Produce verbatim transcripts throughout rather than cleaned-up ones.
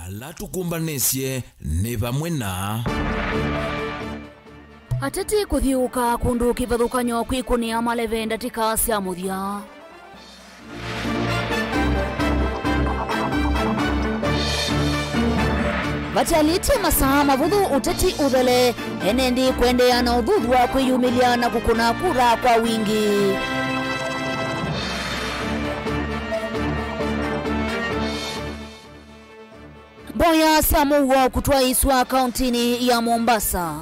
Ala tũkũmbanĩsye nĩ vamwe na. Ateti kũthiũũka kũndũ kĩvathũkany'o kwĩkũnĩa maleve ndatĩka sya mũthya. Vatialĩtye masaa mavũthũ ũteti ũthele, ene nthĩ kũendeea na ũthuthw'a kwĩyumĩlya na kũkũna kura kwa wingĩ. Mboya sya mũuo kũtwaĩĩsw'a kauntinĩ ya Mombasa.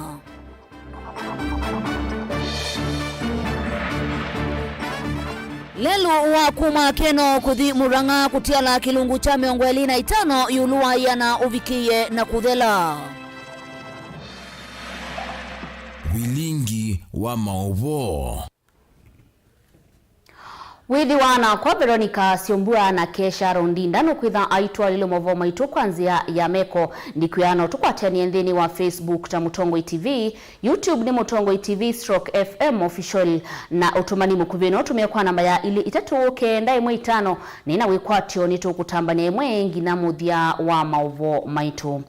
Lelũ wa kuma Keno kũthi Murang'a kũtiala kĩlungu kya mĩongo ĩlĩ na itano ĩũlũ wa ĩana ũvikĩie na kũthela. Vilingi wa maũvoo. Wĩthĩwa nakwa Veronica Syombua na Kesha Rondinda nũkwĩtha aitwalĩle maũvoo maitũ kwa nzĩa ya meko. Ndikwĩa no tũkwatanie nthĩnĩ wa Facebook ta Mũtongoi T V, YouTube nĩ Mũtongoi T V stroke F M Official, na ũtũmani mũkuvĩ no ũtũmĩe kwa namba ya ilĩ itatũ kenda ĩmwe itano. Nĩ na wĩkwatyo nĩtũkũtambany'a ĩmwe nginya mũthya wa maũvoo maitũ.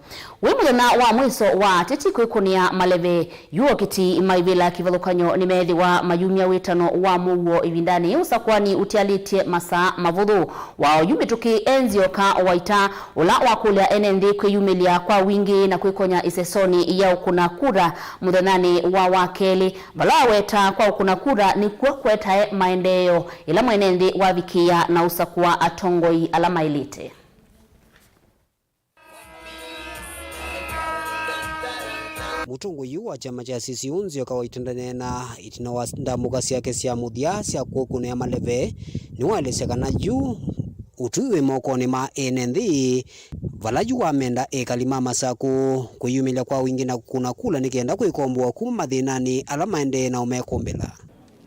Wĩ mũthenya wa mwĩso wa ateti kwĩkũnĩa maleve, yu okiti ma ivĩla kĩvathũkany'o nĩmeethĩwa mayumya wĩtano wa mũuo ĩvindanĩ yĩĩ ũsakũani ũtialĩtye masaa mavũthũ. Wa oyu mĩtũkĩ e Nzioka Waita, ũla wakũlya ene nthĩ kwĩyumĩlya kwa wingĩ na kwĩkonya ĩsesonĩ ya ũkũna kura mũthenyanĩ wa wakelĩ, vala waweta kwa ũkũna kura nĩkw'o kũetae maendeeo, ĩla mwene nthĩ wavikĩĩa na ũsakũa atongoi ala maĩlĩte. Mũtongoi ũũ wa kyama kya C C U Nzioka Waita ndaneena ĩtina wa ndambũka syake sya mũthya sya kũkũnĩa maleve, nĩwaelesya kana yu ũtwi wĩ mokonĩ ma ene nthĩ, vala yu wamenda ekali ma Masakũ kwĩyumĩlya kwa wingĩ na kũkũna kula nĩ kenda kwĩkomboa kuma mathĩnanĩ ala maendee na ũmekũmbĩla.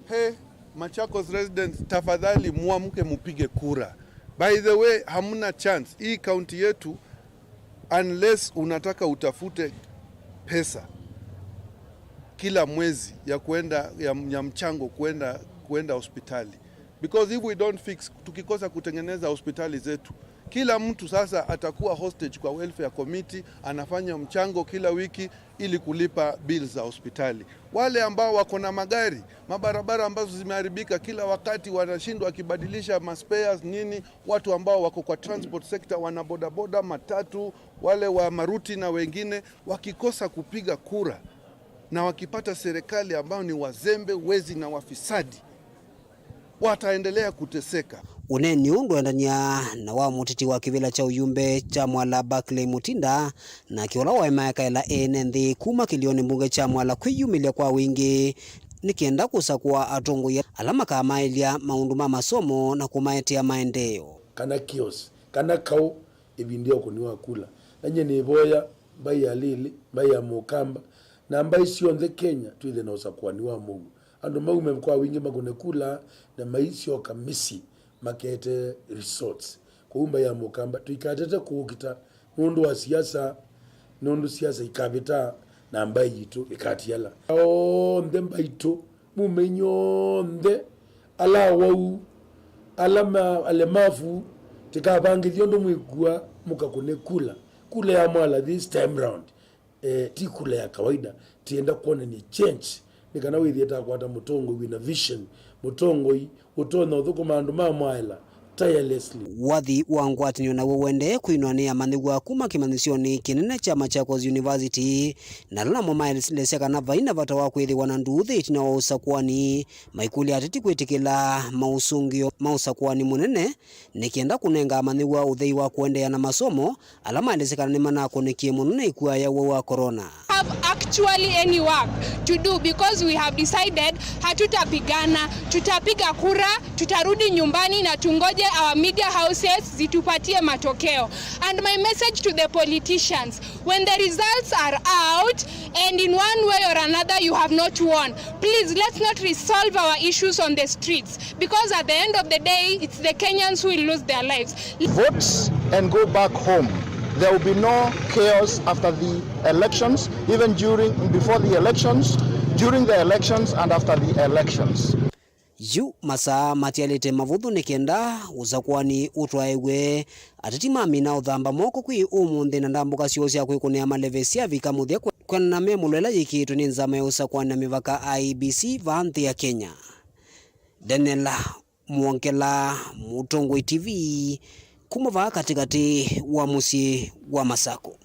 Hey, Machakos residents, tafadhali muamke mupige kura. By the way, hamna chance. Hii kaunti yetu, unless unataka utafute pesa kila mwezi ya kuenda, ya, ya mchango kuenda, kuenda hospitali. Because if we don't fix, tukikosa kutengeneza hospitali zetu, kila mtu sasa atakuwa hostage kwa welfare committee, anafanya mchango kila wiki, ili kulipa bills za hospitali. Wale ambao wako na magari, mabarabara ambazo zimeharibika, kila wakati wanashindwa wakibadilisha maspares nini, watu ambao wako kwa transport sector, wana bodaboda, matatu, wale wa maruti na wengine, wakikosa kupiga kura na wakipata serikali ambao ni wazembe, wezi na wafisadi, wataendelea kuteseka. Ũneeni ũũ ndũendany'a na wa mũteti wa kĩvĩla kya ũyumbe kya Mwala Barclay Mutinda, nake ũla waĩ maekaela ene nthĩ kuma kĩlĩonĩ mbunge kya Mwala kwĩyumĩlya kwa wingĩ nĩ kenda kũsakũa atongoi ala makamaĩlya maũndũ ma masomo na kũmaetea maendeeo. Kana chaos, kana kaũ ĩvinda ya ũkũni wa kula. Na nyie nĩvoya mbaĩ ya Lĩlĩ, mbaĩ ya Mũkamba, na mbaĩ syonthe Kenya twĩthĩe na ũsakũani wa mũuo. Andũ maume kwa wingĩ makũne kula na maisyoka mĩsyĩ makete results. Kwoou mbaĩ ya Mũkamba tũikatete kũũkita nũndũ wa siasa, nũndũ siasa ikavĩta na mbaĩ yitũ ĩkatiala. Onthe mbaitũ, mume inyw'onthe, ala awau, ala ma-, alemavu, tĩkavangĩthye ũndũ mwĩkua mũkakũne kula. Kula ya Mwala this time round. Eh, ti kula ya kawaida, tienda kwonany'a change, nĩ kana wĩthĩe takwata mũtongoi wĩna vision, mũtongoi ũtonya ũthũkũma andũ ma mwaela tirelessly. Wathi wa ngwatanĩo naw'o ũendee kwinwa nĩ amanyĩw'a kuma kĩmanyĩsyonĩ kĩnene kya Machakos University, na ala namo maelesya kana vai na vata wa kwĩthĩwa na nduuthĩ ĩtina wa ũsakũani, maikũlya ateti kwĩtĩkĩla maũsũngĩo ma ũsakũani mũnene nĩ kenda kũnenga amanyĩw'a ũthei wa kũendeea na masomo, ala maelesya kana nĩmanakũnĩkie mũno nĩ ĩkua ya ũwau wa corona. Have actually any work to do because we have decided hatutapigana, tutapiga kura, tutarudi nyumbani na tungoje our media houses zitupatie matokeo. And my message to the politicians, when the results are out and in one way or another you have not won, please, let's not resolve our issues on the streets. Because at the end of the day, it's the Kenyans who will lose their lives. Vote and go back home. There will be no chaos after the elections, even during, before the elections, during the elections, and after the elections. Yu masaa matialĩte mavũthũ nĩ kenda ũsakũani ũtwaĩwe. Ateti mamina ũthamba moko kwĩ ũmũnthĩ na ndambũka syoo sya kwĩkũnĩa maleve syavika mũthya kwe-, kwendana na memũlo ĩla yĩkĩĩtwe nĩ nzama ya ũsakũani na mĩvaka I E B C vaa nthĩ ya Kenya. Daniel Mwongela, Mũtongoi T V, kuma vaa katĩkatĩ wa mũsyĩ wa Masako.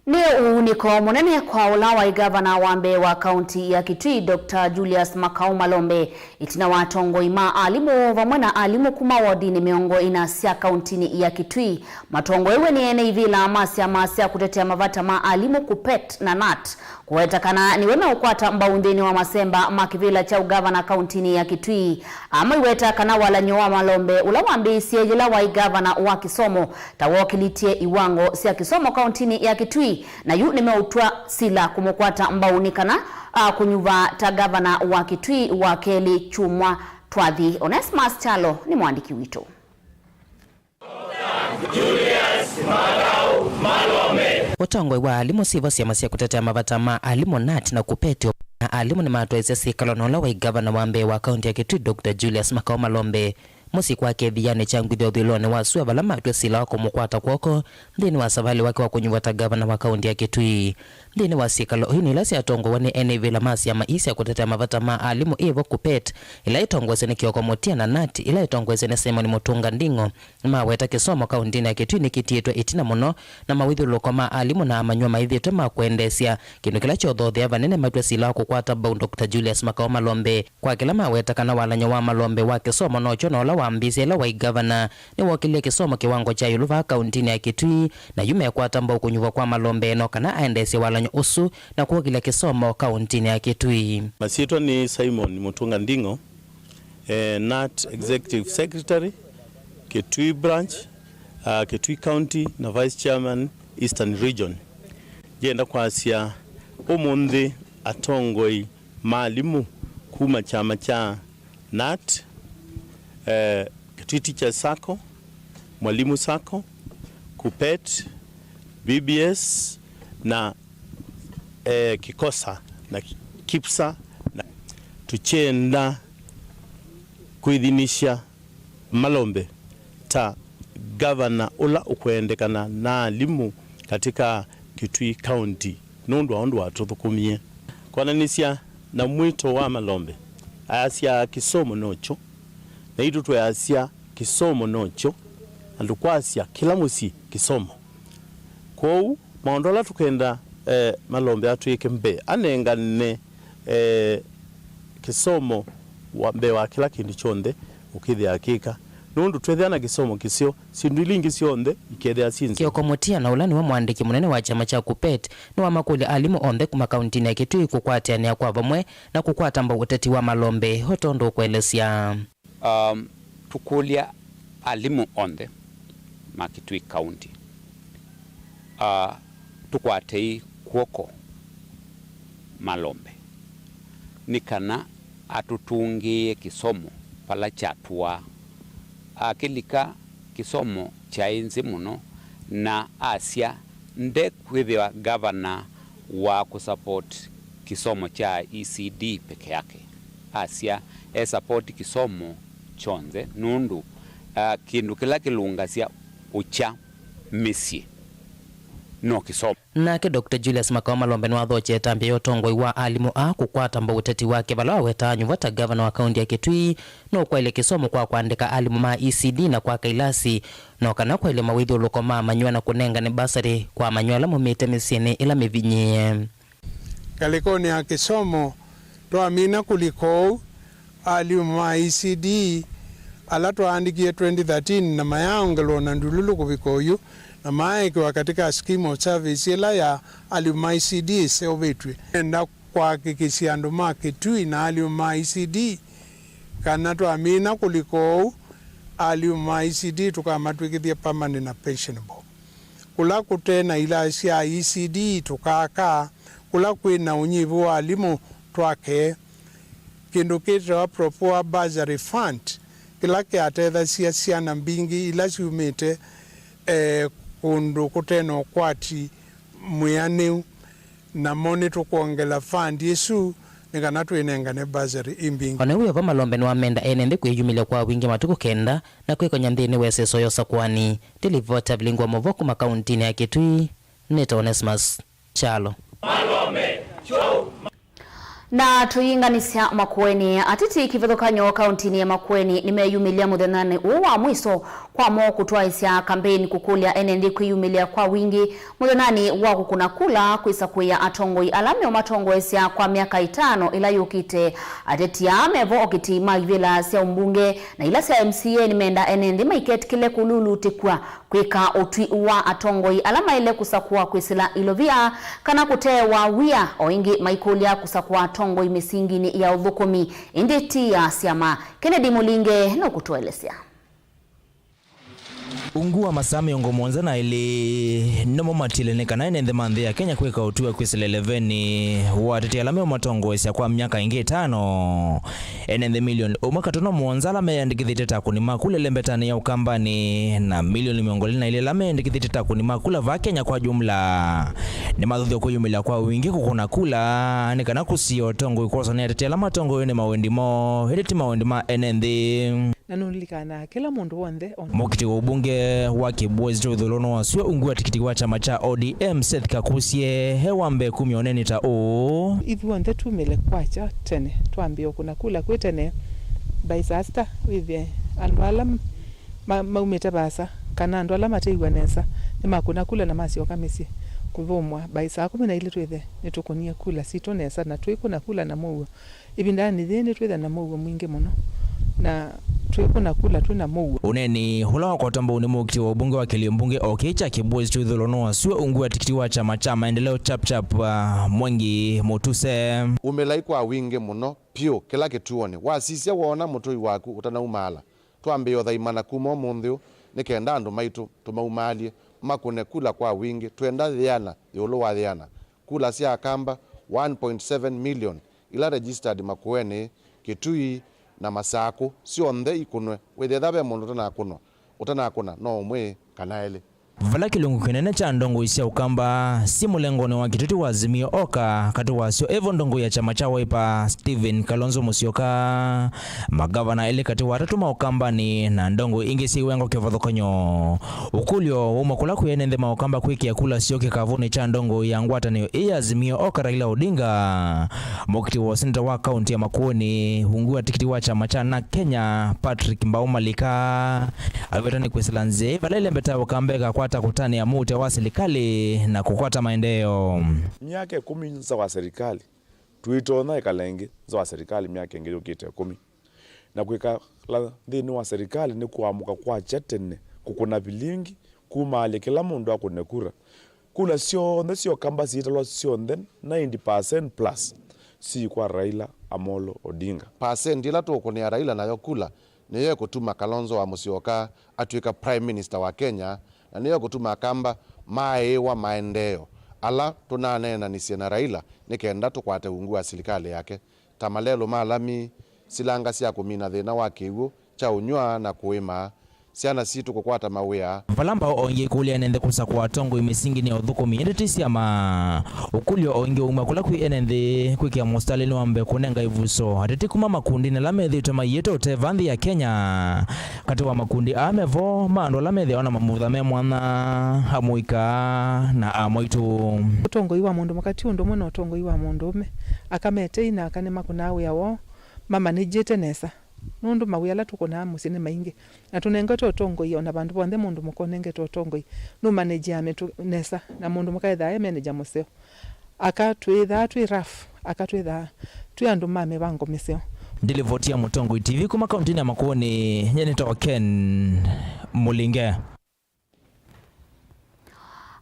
Nĩ ũunĩko mũnene kwa ũla waĩ ngavana wa mbee wa kaunti ya Kitui, Doctor Julius Makau Malombe, ĩtina wa atongoi ma alimũ vamwe na alimũ kuma wodinĩ mĩongo ĩna sya kauntinĩ ya Kitui matoongoew'e nĩ ene ivĩla ma syama sya kũtetea mavata ma alimũ, KUPPET na nat, kũweta kana nĩwe meũkwata mbau nthĩnĩ wa masemba ma kĩvĩla kya ũngavana kauntinĩ ya Kitui. Amaiweta kana walany'o wa Malombe, ũla wambĩĩisye yĩla waĩ ngavana wa kĩsomo, ta wokĩlĩtye iwango sya kĩsomo kauntinĩ ya Kitui, na yu nĩmeũtw'a sila kũmũkwata mbau nĩ kana akũnyuva ta ngavana wa Kitui wa kelĩ kyumwa twathi. Onesmus Kyalo nĩ mũandĩki witũ. Ũtongoi wa alimũ, sivo syama sya kũtetea mavata ma alimũ, nat na KUPPET, na alimũ nĩmatwaisye syĩkalo na ũla waĩ ngavana wa mbee wa kaunti ya Kitui, Doctor Julius Makau Malombe, mũsyĩ kwake Thianĩ Kyangwithya ũthũĩlonĩ wa sua, vala matw'e sila wa kũmũkwata kw'oko nthĩnĩ wa savalĩ wake wa kũnyuva ta ngavana wa kaunti ya Kitui. Nthĩnĩ wa syĩkalo ii nĩ ila syatongoew'a nĩ ene ivĩla ma syama ii sya kũtetea mavata ma alimũ, ĩvo KUPPET, ĩla ĩtongoesye nĩ Kioko Mũtia, na nat, ĩla ĩtongoesye nĩ Simon Mũtũnga Nding'o, nĩmaweta kĩsomo kauntinĩ ya Kitui nĩkĩtiĩtwe ĩtina mũno na mawĩthyũlũlũko ma alimũ na amanyĩw'a maĩthĩtwe ma kwendeesya, kĩndũ kĩla kyothoothea vanene matw'e sila wa kũkwata mbau Doctor Julius Makau Malombe. Kwa kĩla maweta kana walany'o wa Malombe wa kĩsomo nokyo na ũla wambĩĩsye ĩla waĩ ngavana, nĩwokĩlile kĩsomo kĩwango kya ĩũlũ vaa kauntinĩ ya Kitui, na yu mekwata mbau kũnyuvwa kwa Malombe no kana aendeesye walany'o ũsu na kũkĩlya kĩsomo kauntinĩ ya Kitui. Masyĩtwa nĩ Simon Mũtũnga Nding'o, eh, nat Executive Secretary, Kitui Branch, ah, Kitui County, na Vice Chairman, Eastern Region. Ngenda kwasya ũmũnthĩ atongoi ma alimũ kuma kyama kya nat, eh, Kitui Teachers Sacco, Mwalimu Sacco, KUPPET, B B S, na, eh, KICOSA, na KIPSA, na tũkyenda kwĩthinisya Malombe ta ngavana ũla ũkwendekana na alimũ katika Kitui County nũndũ wa ũndũ watũthũkũmie. Kwananĩsya na mwĩto wa Malombe, ayasya kĩsomo nokyo, naitũ tweasya kĩsomo nokyo, andũ kwasya kĩla mũsyĩ kĩsomo. Kwoou, maũndũ ala tũkenda, eh, Malombe atwĩke mbee, anengane, eh, kĩsomo wa mbee wa kĩla kĩndũ kyonthe ũkĩthĩa kĩka. Nũndũ twethĩa na kĩsomo kĩseo, syĩndũ ila ingĩ syonthe ikethĩa syĩ nzeo. Kioko Mũtia, na ũla nĩwe mũandĩki mũnene wa kyama kya KUPPET, nĩwamakũlya alimũ onthe kuma kauntinĩ ya Kitui kũkwatĩanĩa kwa vamwe na kũkwata mbau ũteti wa Malombe, o tondũ ũkũelesya. Um, tũkũlya alimũ onthe ma Kitui County, uh, tũkwatei kw'oko Malombe nĩ kana atũtũngĩĩe kĩsomo vala kyatũaa. Akĩlika kĩsomo kyaĩ nzĩ mũno na asya ndekwĩthĩwa ngavana wa kũsupport kĩsomo kya E C D peke yake. Asya e support kĩsomo kyonthe nũndũ, ah, kĩndũ kĩla kĩlũngasya ũkya mĩsyĩ no kĩsomo. Nake Doctor Julius Makau Malombe nĩwathokye ĩtambya ya ũtongoi wa alimũ aa kũkwata mbau ũteti wake, vala wawetaa anyuvwa ta ngavana wa kaunti ya Kitui nũkwaĩlye kĩsomo kwa kũandĩka alimũ ma E C D na kwaka ilasi, no kana kwaĩlye mawĩthyũlũko ma amanyĩw'a na kũnengane mbasarĩ kwa amanyĩw'a ala maumĩte mĩsyĩnĩ ĩla mĩvinyĩĩe. Ngalĩkonĩ ya kĩsomo, twamina kũlika ũu, alimũ ma E C D ala twaandĩkie twenty thirteen na mayaongelwa na ndululu kũvika oyu, na maekĩwa katika scheme of service ĩla ya alimũ ma E C D ĩseũvĩtw'e. Nenda kũhakikishia andũ ma Kitui na alimũ ma E C D kana twamina kũlika ũu, alimũ ma E C D tũkamatw'ĩkĩthya permanent na pensionable. Kũla kũte na ilasi sya E C D tũkaka, kũla kwĩ na ũnyivu wa alimũ twake. Kĩndũ kĩtawa Proper Bursary Fund, kĩla kĩatethasya syana mbingĩ ila syumĩte, eh, kũndũ kũte na ũkwati mwĩanĩu, namo nĩtũkwongela fund ĩsu. nĩ kana twĩnengane bursary imbingĩ. Ona wĩ vo, Malombe nĩwamenda ene nthĩ kwĩyumĩlya kwa wingĩ matukũ kenda na kwĩkony'a nthĩnĩ wa ĩseso ya ũsakuani. Ndilivota vilingwa mũvo kuma kauntinĩ ya Kitui, nĩtawa Onesmus Kyalo. Na tũyĩnganisya Makueni, ateti kĩvathũkany'o kauntinĩ ya Makueni nĩmeyumĩlya mũthenyanĩ ũũ wa mwiso kwa moo kũtwaĩsya kambeini kũkũlya ene nthĩ kwĩyumĩlya kwa wingĩ mũthenyanĩ wa kũkũna kula kwĩsa kũĩa atongoi ala meũmatongoesya kwa myaka ĩtano ĩla yũkĩte. Ateti aa mevo o kĩtĩi ma ivĩla sya ũmbunge na ila sya M C A nĩmenda ene nthĩ maiketĩkĩle kũlulutĩkw'a kwĩka ũtwi wa atongoi ala maĩle kũsakũa kwĩsĩla ilovia kana kũteewa wia, o ĩngĩ maikũlya kũsakũa atongoi mĩsinginĩ ya ũthũkũmi, ĩndĩ ti ya syama. Kennedy Mũlinge nũkũtũelesya. Ungu wa masaa mĩongo mũonza na elĩ nĩmo matile nĩ kana ene nthĩ ma nthĩ ya Kenya kwĩka ũtwi wa kwĩsĩla ĩlevenĩ wa ateti ala meũmatongoesya kwa myaka ĩngĩ ĩtano. Ene nthĩ milioni ũmwe katono mũonza ala meyandĩkĩthĩtye ta akũni ma kula ĩlembetanĩ ya Ũkambanĩ, na milioni mĩongo ĩlĩ na ilĩ ala meyandĩkĩthĩtye ta akũni ma kula vaa Kenya kwa jumla, nĩmathuthya kwĩyumĩlya kwa wingĩ kũkũna kula nĩ kana kũsiĩĩa ũtongoi kwosa nĩ ateti ala matongoew'e nĩ mawendi moo, ĩndĩ ti mawendi ma ene nthĩ. Na nũlilikanaa kĩla mũndũ w'onthe o. Mũkiti wa ũmbunge wa Kĩbwezi kya ũthũlũnũ wa sua ungu wa tikiti wa kyama kya O D M, Seth Kakusye, e wa mbee kumya ũneeni ta ũũ. Ithyonthe tumĩle kwakya tene, twambĩĩa ũkũna kula kwĩ tene. By saa sita wĩthĩe andũ ala ma-, maumĩte vaasa, kana andũ ala matew'a nesa, nĩmakũna kula na masyoka mĩsyĩ kũthũmũa. By saa kũmi na ilĩ twĩthĩe nĩtũkũnie kula sitũ nesa, na twĩkũna kula na mũuo. Ĩvindanĩ yĩĩ nĩtwĩthĩwa na mũuo mwingĩ mũno, na twĩkũna kula twĩ na mũuo. Ũneeni ũla wakwatwa mbau nĩ mũkiti wa ũmbunge wa kĩlio mbunge o kĩĩ kya Kĩbwezi kya ũthũlũnũ wa sua ungu wa tikiti wa kyama kya Maendeleo Chap Chap, ah, Mwengi Mutuse. Umĩlai kwa wingĩ mũno pyũ kĩla kĩtuonĩ. Wasisya woona mũtũi waku ũtanaumaala. Twambĩĩa ũthaimana kuma ũmũnthĩ ũũ nĩ kenda andũ maitũ tũmaumaalye, makũne kula kwa wingĩ. Twenda yĩana ĩũlũ wa yĩana. Kula sya Akamba one point seven million ila registered Makueni, Kitui, na Masakũ, syonthe ikũnwe. Wĩthĩa ethĩwa ve mũndũ ũtanakũnwa, ũtanakũna, no ũmwe kana elĩ. Vala kĩlungu kĩnene kya ndongoi sya Ũkamba syĩ mũlengonĩ wa kĩteti wa Azimio Oka, katĩ wasyo evo ndongoi ya kyama kya Wiper, Stephen Kalonzo Musyoka, magavana elĩ katĩ wa atatũ ma Ũkambanĩ, na ndongoi ingĩ syĩ wengo kĩvathũkany'o. Ũkũlyo wauma kũla kwĩ ene nthĩ ma Ũkamba kwĩkĩa kula syoo kĩkavũnĩ kya ndongoi ya ngwatanĩo ĩĩ ya Azimio Oka, Raila Odinga, mũkiti wa ũseneta wa kaunti ya Makueni, ungu wa tikiti wa kyama kya NARC Kenya, Patrick Mbau Malika, aweta nĩ kwĩsĩla nzĩa vala ĩlembetaa Ũkamba ĩkakwata kũtanĩa mũutĩ wa silikalĩ na kũkwata maendeeo. Myaka ĩkũmi nza wa serikali, tũitonya ĩkala ĩngĩ nza wa serikali myaka ĩngĩ yũkĩte ĩkũmi. Na kwĩkala nthĩnĩ wa serikali nĩ kũamũka kwakya tene, kũkũna vilingi, kumaalya kĩla mũndũ akũne kura. Kula syonthe sya Ũkamba siitalwa syonthe, ninety percent plus, sii kwa Raila Amolo Odinga. Percent ĩla tũũkũnĩa Raila nayo kula nĩyo ĩkũtuma Kalonzo wa Musyoka atw'ĩka Prime Minister wa Kenya, na nĩyo ĩkũtuma Akamba maaĩĩwa maendeeo ala tũnaneenanisye na Raila nĩ kenda tũkwate ungu wa silikalĩ yake. Ta malelũ ma lami, silanga sya kũmina thĩna wa kĩw'ũ kya ũnyw'a na kũĩma, syana sitũ kũkwata mawĩa. Vala mbao o ĩngĩ ikũlya ene nthĩ kũsakũa atongoi mĩsinginĩ ya ũthũkũmi ĩndĩ ti syama. Ũkũlyo o ĩngĩ wauma kũla kwĩ ene nthĩ kwĩkĩa mũsitalĩnĩ wa mbee kũnenga ĩvuso ateti kuma makundinĩ ala methĩĩtwe maiĩte ũtee va nthĩ ya Kenya. Katĩ wa makundi aa me vo ma andũ ala methĩawa na mamutha me mwanya, amũika na amwaitũ. Ũtongoi wa mũndũ mũka ti ũndũ ũmwe na ũtongoi wa mũndũũme. Aka me tei na aka nĩmakũnaa wĩa woo mamanĩjĩte nesa, nũndũ mawĩa ala tũkũnaa mũsyĩ nĩ maingĩ, na tũnengetwe ũtongoi. O na vandũ vonthe mũndũ mũka ũnengetwe ũtongoi nũmanĩjĩaa mĩtũ nesa, na mũndũ mũka ethĩawa e menĩja mũseo. Aka twĩthaa twĩ rough, aka twĩthaa twĩ andũ ma mĩvango mĩseo. Ndilivoti ya Mũtongoi T V kuma kauntinĩ ya Makueni, nyie nĩtawa Ken Mũlinge.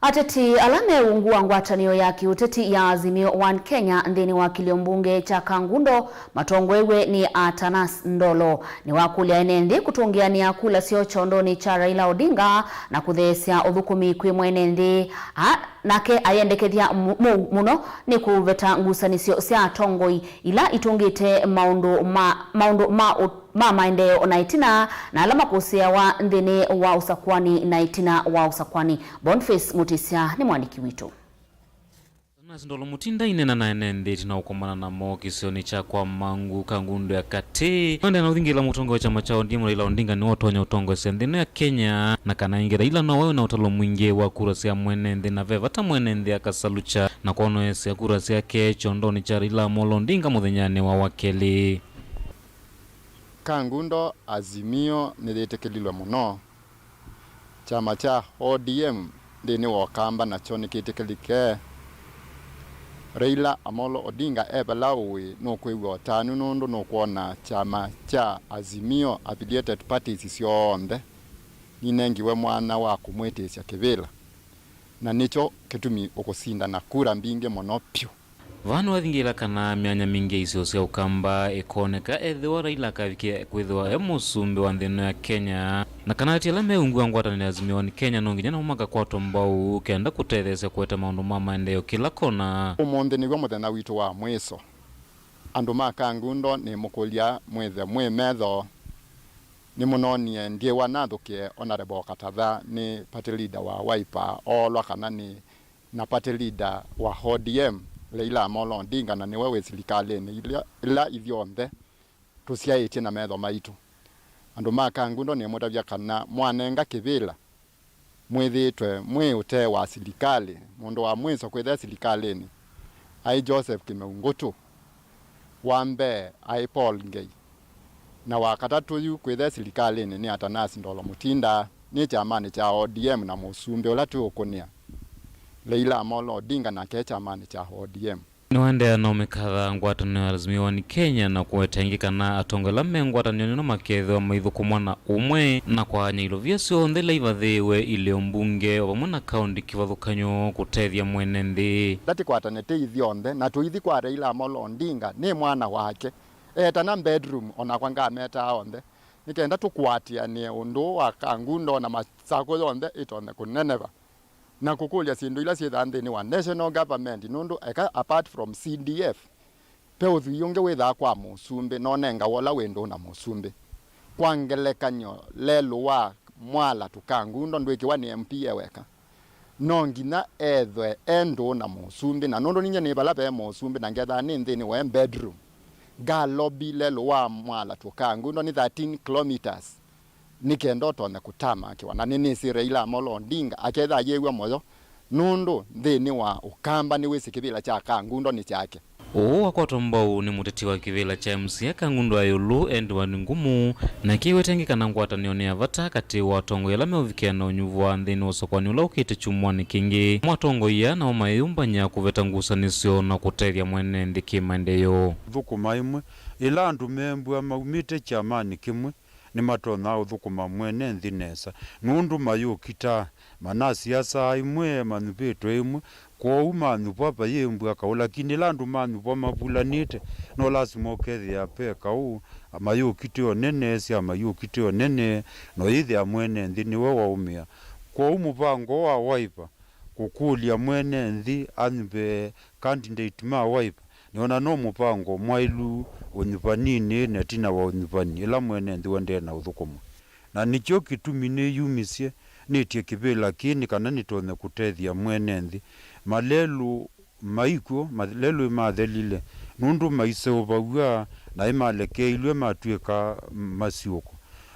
Ateti ala me ungu wa ngwatanĩo ya kĩũteti ya Azimio One Kenya nthĩnĩ wa kĩlio mbunge kya Kangundo matongoew'e nĩ Atanas Ndolo nĩwakũlya ene nthĩ kũtũngĩanĩa kula syoo kyondonĩ kya Raila Odinga na kũtheesya ũthũkũmi kwĩ mwene nthĩ. A, Nake ayendekethya mu-, mu-, mũno nĩ kũveta ngusanĩsyo sya atongoi ila itũngĩte maũndũ ma, maũndũ ma ũ-, ma maendeeo na ĩtina, na ala makũsĩawa nthĩnĩ wa ũsakuani na ĩtina wa ũsakuani. Boniface Mutisya nĩ mwandĩki witũ. Ndolo Mutinda aineena na ene nthĩ ĩtina ũkomana namo kĩsionĩ kya kwa Mangu Kangundo ya Katĩ. Nĩwaendeea na ũthingĩla mũtongoi wa kyama kya O D M Raila Odinga nĩwe ũtonya ũtongoesya nthĩ ĩno ya Kenya, na kana aingĩ Raila nowe wĩna ũtalo mwingĩ wa kura sya mwene nthĩ, na ve vata mwene nthĩ akasalukya na kwonoesya kura syake kyondonĩ kya Raila Amolo Odinga mũthenyanĩ wa Wakelĩ. Kangundo, Azimio nĩyĩtĩkĩlilwe mũno. Kyama kya O D M nthĩnĩ wa Ũkamba nakyo nĩkĩtĩkĩlĩke. Raila Amolo Odinga e vala ũĩ nũkwĩw'a ũtanu nũndũ nũkwona kyama kya Azimio affiliated parties syonthe ninengiwe mwanya wa kũmwĩtĩsya kĩvĩla, na nĩkyo kĩtumi ũkũsinda na kura mbingĩ mũno vyũ. Vaa nĩwathingĩĩla kana myanya mingĩ ya isio sya Ũkamba ĩkooneka ethĩwa Raila akavikĩa kwĩthĩwa e mũsumbĩ wa nthĩ ĩno ya Kenya, na kana atĩ ala me ungu wa ngwatanĩo ya Azimio One Kenya no nginya namo makakwatwa mbau kenda kũtetheesya kũete maũndũ ma maendeeo kĩla kona. Ũmũnthĩ nĩw'o mũthenya witũ wa mwĩso. Andũ ma Kangundo nĩmũkũlya mwĩthe mwĩ metho. Nĩmũnonie ndyĩwa nathũkĩe Honorable Katatha nĩ party leader wa Wiper oolwa kana nĩ na party leader wa O D M, Raila Amolo Odinga, na nĩwe wĩ silikalĩnĩ ila, ila ithyonthe tũsyaĩtye na metho maitũ. Andũ ma Kangundo nĩmũtavya kana mwanenga kĩvĩla, mwĩthĩĩtwe mwĩ ũtee wa silikalĩ. Mũndũ wa mwĩso kwĩthĩa silikalĩnĩ aĩ Joseph Kĩmeu Ngũtũ. Wa mbee aĩ Paul Ngei, na wa katatũ yu kwĩthe silikalĩnĩ nĩ Atanas Ndolo Mutinda, nĩ kyamanĩ kya O D M, na mũsumbĩ ũla twĩũkũnĩa, Raila Amolo Odinga, nake e kyamanĩ kya O D M. Nĩwaendeea na ũmĩkatha ngwatanĩo ya Azimio One Kenya na kũweta ĩngĩ kana atongoi ala me ngwatanĩonĩ ĩno makethĩwa maithũkũmwa na ũmwe na kwaany'a ilovia syonthe ila ivathĩĩwe ilĩo mbunge o vamwe na kaũndĩ kĩvathũkany'o kũtethya mwene nthĩ. Ndatĩkwatane tĩ ithyonthe, na tũithi kwa Raila Amolo Odinga, nĩ mwana wake. Etana bedroom, o nakwa ngametaa onthe, nĩ kenda tũkwatĩanĩe ũndũ ũũ wa Kangundo na Masakũ yonthe ĩtonye kũneneva, na kũkũlya syĩndũ ila syĩthaa nthĩnĩ wa national government, nũndũ eka apart from C D F, ve ũthwii ũngĩ wĩthaa kwa mũsumbĩ, nonengawa ũla wĩ ndũũ na mũsumbĩ. Kwa ngelekany'o, lelũ wa Mwala to Kangundo ndwĩkĩwa nĩ M P e weka. No nginya ethwe e ndũũ na mũsumbĩ, na nũndũ ninyie nĩ vala ve mũsumbĩ na ngethaa nĩ nthĩnĩ wa bedroom, nga lobby lelũ wa Mwala to Kangundo nĩ thirteen kilometres. Nĩ kenda ũtonye kũtamakĩwa, na nĩnĩsĩ Raila Amolo Odinga akethĩa ayĩw'a mũyo, nũndũ nthĩnĩ wa Ũkamba nĩwĩsĩ kĩvĩla kya Kangundo nĩ kyake. Ũũ wakwatwa mbau nĩ mũteti wa kĩvĩla kya M C A Kangundo ya ĩũlũ, Edward Ngumu, na akĩweta ĩngĩ kana ngwatanĩo nĩ ya vata katĩ wa atongoi ala meũvikĩana ũnyuvu wa nthĩnĩ wa ũsakũani ũla ũkĩte kyumwanĩ kĩngĩ. Amwe atongoi aa nao mayĩyũmbany'a kũveta ngusanĩsyo na kũtethya mwene nthĩ kĩmaendeeo. Thũkũma ĩmwe, ĩla andũ membũa maumĩte kyamanĩ kĩmwe, nĩmatonyaa ũthũkũma mwene nthĩ nesa, nũndũ mayũkitaa, manasiasaa ĩmwe, manyuvĩtwe ĩmwe, kwoou manyuvwa vayĩmbw'a kaũ. Lakini ĩla andũ manyuvwa mavulanĩte, no lasima ũkethĩa ve kaũ, mayũkitĩo nene, syama yũkitĩo nene, na ũyĩthĩa mwene nthĩ nĩwe waũmĩa. Kwoou mũvango wa Wiper kũkũlya mwene nthĩ anyuve candidate ma Wiper, nĩona no mũvango mwaĩlu ũnyuvaninĩ na ĩtina wa ũnyuvani, ĩla mwene nthĩ ũendee na ũthũkũmwa. Na nĩkyo kĩtumi nĩyumisye nĩtye kĩvĩla kĩĩ nĩ kana nĩtonye kũtethya mwene nthĩ. Malelũ maikw'o, malelũ ĩmathelile, nũndũ maiseũvaw'a na ĩmalekeeilw'e matw'ĩka masiũko.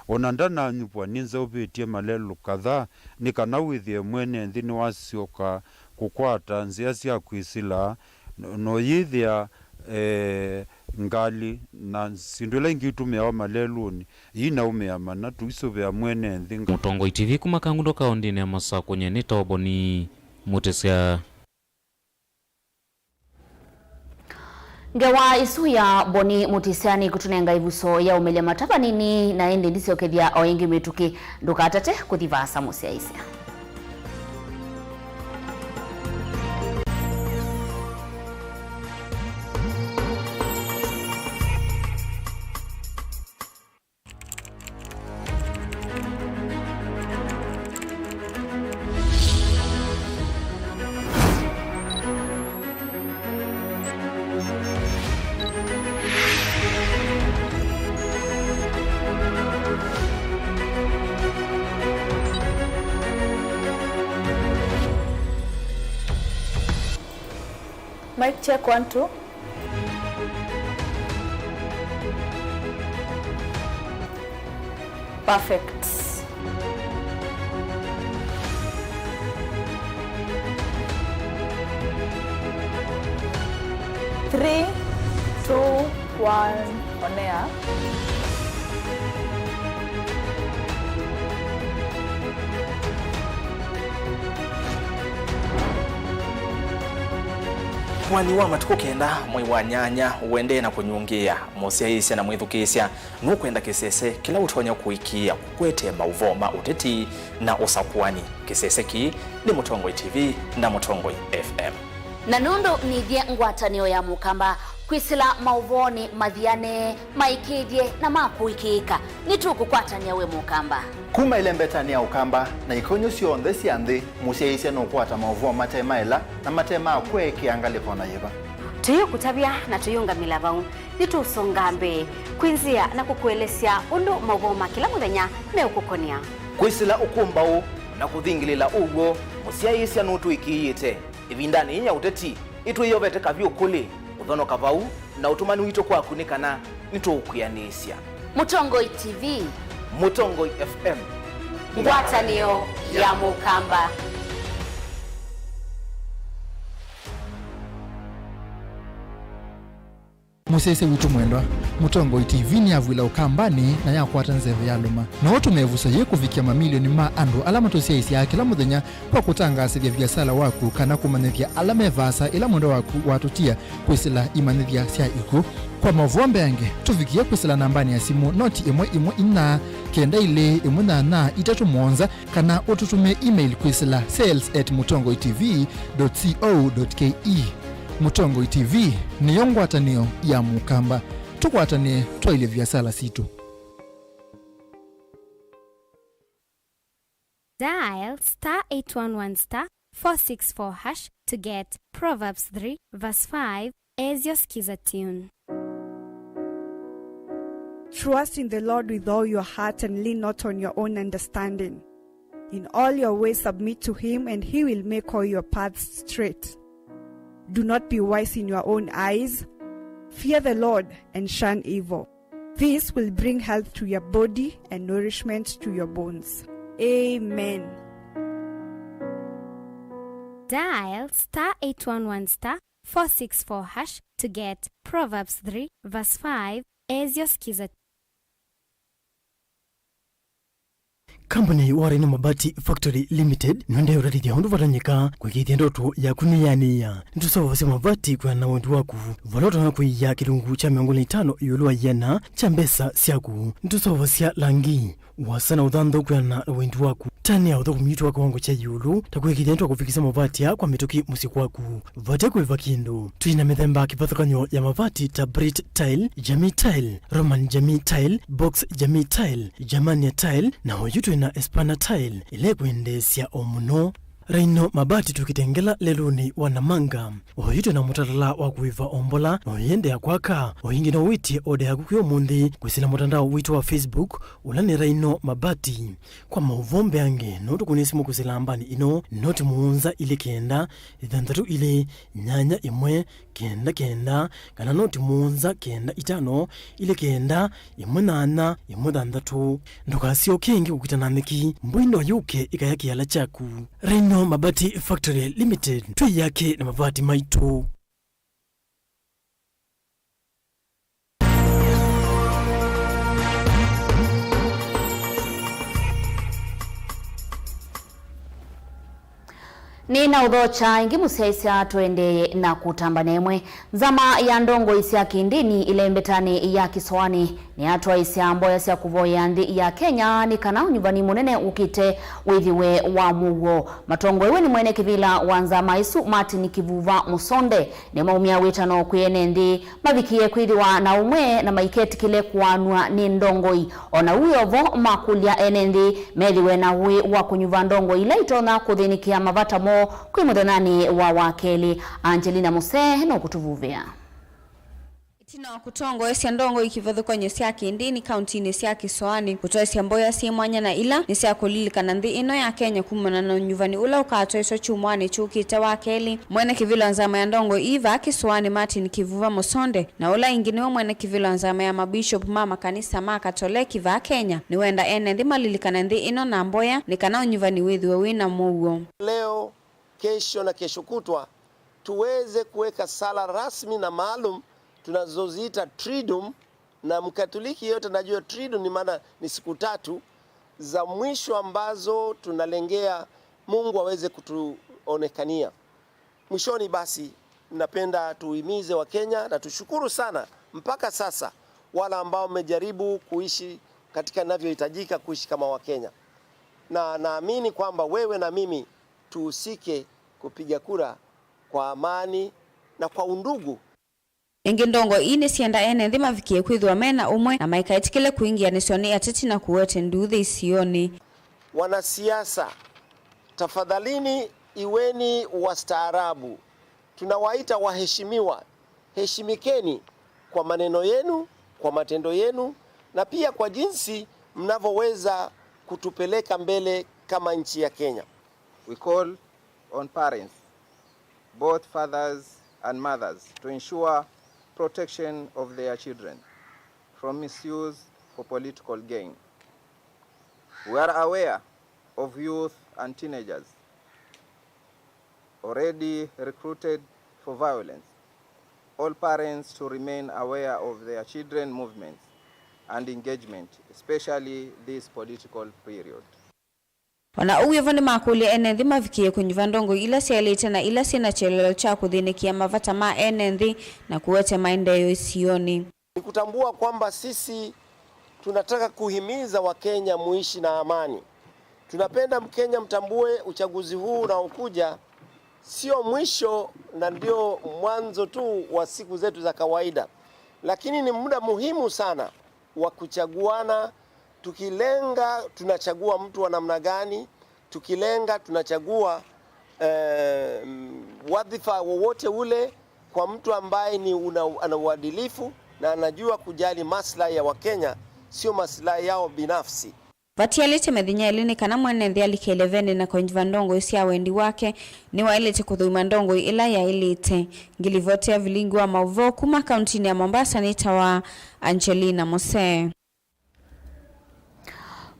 O na ndananyuvwa, nĩnzeũvĩtye malelũ kadhaa nĩ kana wĩthĩe mwene nthĩ nĩwasyoka kũkwata nzĩa sya kwĩsĩla, no-, noyĩthĩa, eh, ngalĩ na syĩndũ ila ingĩ itũmĩawa malelũnĩ iinaũmĩa mana tũisũvĩa mwene nthĩ nga- Mũtongoi T V kuma Kangundo kaũndĩnĩ ya Masakũ, nyie nĩtawa Boni Mũtĩsya. Ngewa ĩsu ya Boni Mũtĩsya nĩkũtũnenga ĩvuso ya ũmelya mata vanini, na ĩndĩ ndisyokethya o ĩngĩ mĩtũkĩ. Ndũkatate kũthi vaasa mũsyaĩĩsya. Mic check, one, two. Perfect. Three, two, one, on air. Mwanya wa matukũ kenda mwei wa nyanya ũendee na kũnyungĩĩa. Mũsyaĩĩsya na mwĩthukĩĩsya nũkwenda kĩsese kĩla ũtonya kũĩkĩĩa kũkwete maũvoo ma ũteti na ũsakũani. Kĩsese kĩĩ nĩ Mũtongoi T V na Mũtongoi F M. Na nũndũ nĩthyĩ ngwatanĩo ya Mũkamba, kwĩsĩla maũvoonĩ mathiane, maĩkĩĩthye, na ma kũĩkĩĩka, nĩtũkũkwatanĩa we Mũkamba. Kuma ĩlembetanĩ ya Ũkamba na ikonyo syonthe sya nthĩ, mũsyaĩĩsya nũkwata maũvoo mate maela na mate ma kweekea ngalĩko o na yĩva. Tũyĩũkũtavya na tũyĩũngamĩla vau. Nĩtũũsongaa mbee kwĩ nzĩa na kũkũelesya ũndũ maũvoo ma kĩla mũthenya meũkũkonea. Kwĩsĩla ũkũmbaũ na kũthingĩlĩla ũw'o, mũsyaĩĩsya nũtũĩkĩĩte. Ĩvindanĩ yĩĩ ya ũteti, nĩtwĩyovete kavyũ kũlĩ ũthonoka vau, na ũtũmani witũ kwaku nĩ kana nĩtũũkwĩanĩsya. Mũtongoi T V. Mũtongoi F M. Ngwatanĩo ya Mũkamba. Mũsyaĩĩsya witũ mwendwa, Mũtongoi T V nĩyavw'ĩla Ũkambanĩ na yakwata nzeve ya lũma. No ũtũme ĩvuso yĩĩ kũvikĩa mamilioni ma andũ ala matũsyaĩĩsyaa kĩla mũthenya kwa kũtangaasĩthya viasala waku kana kũmanyĩthya ala me vaasa ĩla mwendwa waku watũtia kwĩsĩla imanyĩthya sya ikw'ũ. Kwa maũvoo mbeange, tũvikĩe kwĩsĩla nambanĩ ya simũ noti ĩmwe ĩmwe inya kenda ilĩ ĩmwe nyanya itatũ mũonza, kana ũtũtũmĩe email kwĩsĩla sales at mũtongoi T V dot co dot K E. Mũtongoi T V nĩyo ngwatanĩo ya Mũkamba. Tũkwatanĩe twaĩlye viasala sitũ. Dial star eight one one star four six four hash to get Proverbs three verse five as your Skiza tune. Trust in the Lord with all your heart and lean not on your own understanding. In all your ways submit to him, and he will make all your paths straight. Do not be wise in your own eyes. Fear the Lord and shun evil. This will bring health to your body and nourishment to your bones. Amen. Dial star eight one one star four six four hash to get Proverbs three verse five as your Skiza. Kambuni wa Rhino Mabati Factory Limited nĩendee ũtatĩthya ũndũ vatonyeka kũĩkĩĩthya ndoto yaku nĩyanĩĩa. Nĩtũseũvasya mavati kwĩana na wendi waku, vala ũtonya kũia kĩlungu kya mĩongo ĩlĩ na itano ĩũlũ wa ĩana kya mbesa syaku. Nĩtũseũvasya langi, ũasa na ũthanthau kwĩana na wendi waku. Tanĩa ũthũkũmi witũ wa kĩwango kya ĩũlũ, ta kũĩkĩĩthya nĩtwakũvikĩsya mavati aa kwa mĩtũkĩ mũsyĩ kwaku vate kũĩva kĩndũ. Twĩ na mĩthemba kĩvathũkany'o ya mavati ta Brit Tile, Jamii Tile, Roman Jamii Tile, Box Jamii Tile, Germania Tile, na oyu twĩ na Espana Tile, ĩla ĩkwendeesya o mũno. Rhino Mabati tũkĩtengela lelũnĩ wa Namanga. Oyu twĩ na mũtalatala wa kũĩva o mbola, na ũyĩendeea kwaka. O ĩngĩ no wĩtye oda yaku kwĩ ũmũnthĩ kwĩsĩla mũtandao witũ wa Facebook, ũla nĩ Rhino Mabati. Kwa maũvoo mbeange, no tũkũnĩe simũ kwĩsĩla nambanĩ ĩno, noti mũonza ilĩ kenda, ĩthanthatũ ilĩ, nyanya ĩmwe, kenda kenda, kana noti mũonza kenda itano, ilĩ kenda, ĩmwe nyanya, ĩmwe thanthatũ. Ndũkasyoke ĩngĩ kũkita na nyeki, mbũi no yũke ĩkaya kĩala kyaku. Rhino Mabati Factory Limited, twĩyake na mavati maitũ. Nĩnaũthokya ĩngĩ mũsyaĩĩsya tũendeeye na kũtamba na ĩmwe. Nzama ya ndongoi sya kĩndĩni ĩlembetanĩ ya Kĩsoanĩ nĩyatwaĩsya mboya sya kũvoyea nthĩ ya Kenya nĩ kana ũnyuvani mũnene ũkĩte wĩthĩwe wa mũuo. Matongoew'e nĩ mwene kĩvĩla wa nzama ĩsu, Martin Kivuva Mũsonde, nĩmaumya wĩtano kwĩ ene nthĩ mavikĩe kwĩthĩwa na ũmwe na maiketĩkĩle kũaanw'a nĩ ndongoi. O na ũu wĩ o vo, makũlya ene nthĩ methĩwe na ũĩ wa kũnyuva ndongoi ila itonya kũthĩnĩkĩa mavata moo kwĩ mũthenyanĩ wa Wakelĩ. Angelina Mũsee nũkũtũvuvĩa. Ĩtina wa kũtongoesya ndongoi kĩvathũkany'o sya kĩndĩni kauntinĩ sya Kĩsoanĩ, kũtwaĩsya mboya syĩ mwanya na ila nĩ sya kũlilikana nthĩ ĩno ya Kenya kumana na ũnyuvani ũla ũkatwaĩswa kyumwanĩ kyũkĩte wa kelĩ, mwene kĩvĩla wa nzama ya ndongoi ii vaa Kĩsoanĩ, Martin Kivuva Mũsonde, na ũla ĩngĩ nĩwe mwene kĩvĩla wa nzama ya mabishop ma makanisa ma Katoleki vaa Kenya, nĩwenda ene nthĩ malilikane nthĩ ĩno na mboya nĩ kana ũnyuvani wĩthĩwe wĩ na mũuo. Leo, kesho na kesho kutwa, tuweze kuweka sala rasmi na maalum tunazoziita Triduum, na Mkatoliki yote najua Triduum ni maana ni siku tatu za mwisho ambazo tunalengea Mungu aweze kutuonekania. Mwishoni basi, napenda tuhimize Wakenya na tushukuru sana mpaka sasa wale ambao mmejaribu kuishi katika inavyohitajika kuishi kama Wakenya. Na naamini kwamba wewe na mimi tuhusike kupiga kura kwa amani na kwa undugu. Ĩngĩ, ndongoi ii nĩsyenda ene nthĩ mavikĩe kwĩthĩwa me na ũmwe na maikaetĩkĩle kũingĩanĩsw'a nĩ ateti na kũete nduuthĩ isionĩ. Wanasiasa, tafadhalini iweni wastaarabu. Tunawaita waheshimiwa. Heshimikeni kwa maneno yenu, kwa matendo yenu, na pia kwa jinsi mnavyoweza kutupeleka mbele kama nchi ya Kenya. We call on parents, both fathers and mothers, to ensure protection of their children from misuse for political gain. We are aware of youth and teenagers already recruited for violence. All parents to remain aware of their children movements and engagement, especially this political period. O na ũu wĩ vo, nĩmakũlya ene nthĩ mavikĩe kũnyuva ndongoi ila syaĩlĩte na ila syĩ na kyelelo kya kũthĩnĩkĩa mavata ma ene nthĩ na kũete maendeeo isionĩ. Ni kutambua kwamba sisi tunataka kuhimiza Wakenya muishi na amani. Tunapenda Mkenya mtambue uchaguzi huu unaokuja sio mwisho na ndio mwanzo tu wa siku zetu za kawaida, lakini ni muda muhimu sana wa kuchaguana, tukilenga tunachagua mtu wa namna gani, tukilenga tunachagua, eh, wadhifa wowote ule kwa mtu ambaye ni una, ana uadilifu na anajua kujali maslahi ya Wakenya, sio maslahi yao binafsi. Vatialĩte mĩthenya ĩlĩ nĩ kana mwene nthĩ alike ĩlevenĩ na kũnyuva ndongoi sya wendi wake, nĩwaĩlĩte kũthũima ndongoi ĩla yaĩlĩte. Ngilivoti ya vilingi wa maũvoo kuma kauntinĩ ya Mombasa nĩtawa Angelina Mose.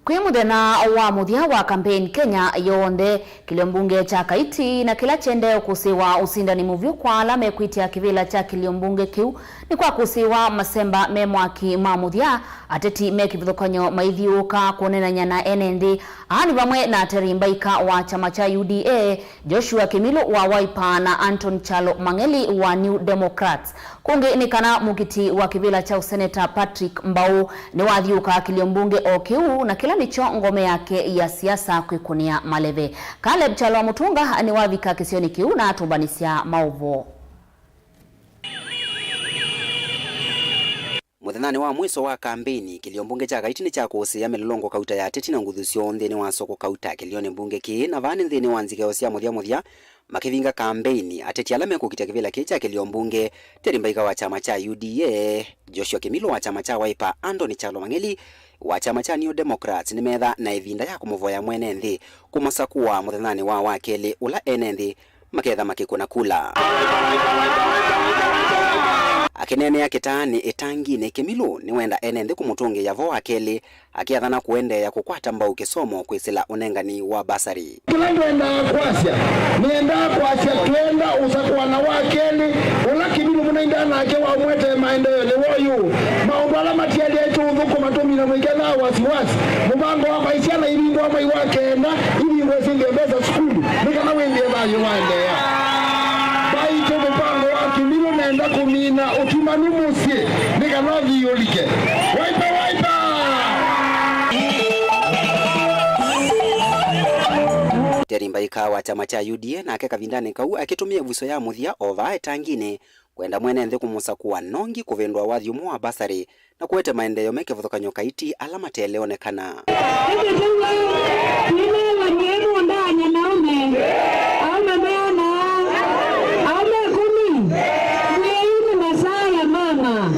Kwĩ mũthenya wa mũthya wa kambeini Kenya yonthe, kĩlio mbunge kya Kaiti na kĩla kyendee ũkũsĩĩwa ũsindani mũvyũ kwa ala mekwĩtya kĩvĩla kya kĩlio mbunge kĩu nĩkwakũsĩĩwa masemba me mwaki ma mũthya, ateti me kĩvathũkany'o maithyũũka kũneenany'a na ene nthĩ. Aa nĩ vamwe na Terry Mbaika wa kyama kya U D A, Joshua Kĩmilũ wa Wiper na Anton Kyalo Mang'eli wa New Democrats. Kũngĩ nĩ kana mũkiti wa kĩvĩla kya ũseneta Patrick Mbau nĩwathyũũkaa kĩlio mbunge o kĩu, na kĩla nĩkyo ngome yake ya siasa kwĩkũnĩa maleve. Caleb Kyalo wa Mũtũnga nĩwavika kĩsionĩ kĩu na atũmbanĩsya maũvoo. Mũthenyanĩ wa mwiso wa kambeini, kĩlio mbunge kya Kaiti nĩkyakũsĩĩa mĩlolongo kauta ya ateti na nguthu syoo nthĩnĩ wa soko kauta kĩlionĩ mbunge kĩĩ, na vaa nĩ nthĩnĩ wa nzikeo sya mũthya mũthya makĩvinga kambeini. Ateti ala mekũkitya kĩvĩla kĩĩ kya kĩlio mbunge, Terry Mbaika wa kyama kya U D A, Joshua Kĩmilũ wa kyama kya Wiper, Anthony Kyalo Mang'eli wa kyama kya New Democrats nĩmetha na ĩvinda ya kũmũvoya mwene nthĩ kũmasakũa mũthenyanĩ wa wakelĩ ũla ene nthĩ maketha makĩkũna kula. Akĩneenea kĩtaanĩ ĩtanginĩ, Kĩmilũ nĩwenda ene nthĩ kũmũtũngĩĩa vo wakelĩ, akĩathana kũendeea kũkwata mbau kĩsomo kwĩsĩla ũnengani wa basarĩ. Kĩla ngwendaa kwasya, nĩendaa kwasya twenda ũsakũa na wakelĩ, ũla Kĩmilũ mũnaindaa nake waũmwetee maendeeo nĩ woyu. Maũndũ ala matialyaĩtwe ũthũkũma tũmina mũikethaa wasiwasi. Mũvango wa kwaĩ syana ivingũa mwai wa kenda, ivingũe syĩthĩe mbesa sukulu, nĩ kana wĩthĩe thayũ waendeea. Vaitũ mũvango wa Kĩmilũ nenda kũmina ũtumanu mũsyĩ, nĩ kana ũthi ũlike. Wiper, Wiper! Terry Mbaika wa kyama kya U D A nake kavindanĩ kau akĩtũmĩa ĩvuso ya mũthya o vaa ĩtanginĩ kwenda mwene nthĩ kũmũsakũa nongi kũvĩndũa wathi ũmwe wa basarĩ na kũete maendeeo me kĩvathũkany'o Kaiti ala mateleonekana. Hivi tuwe, tuinawanyie mũndanya naume, aume meana, aume kumi, mwĩinĩ masaa ya mama.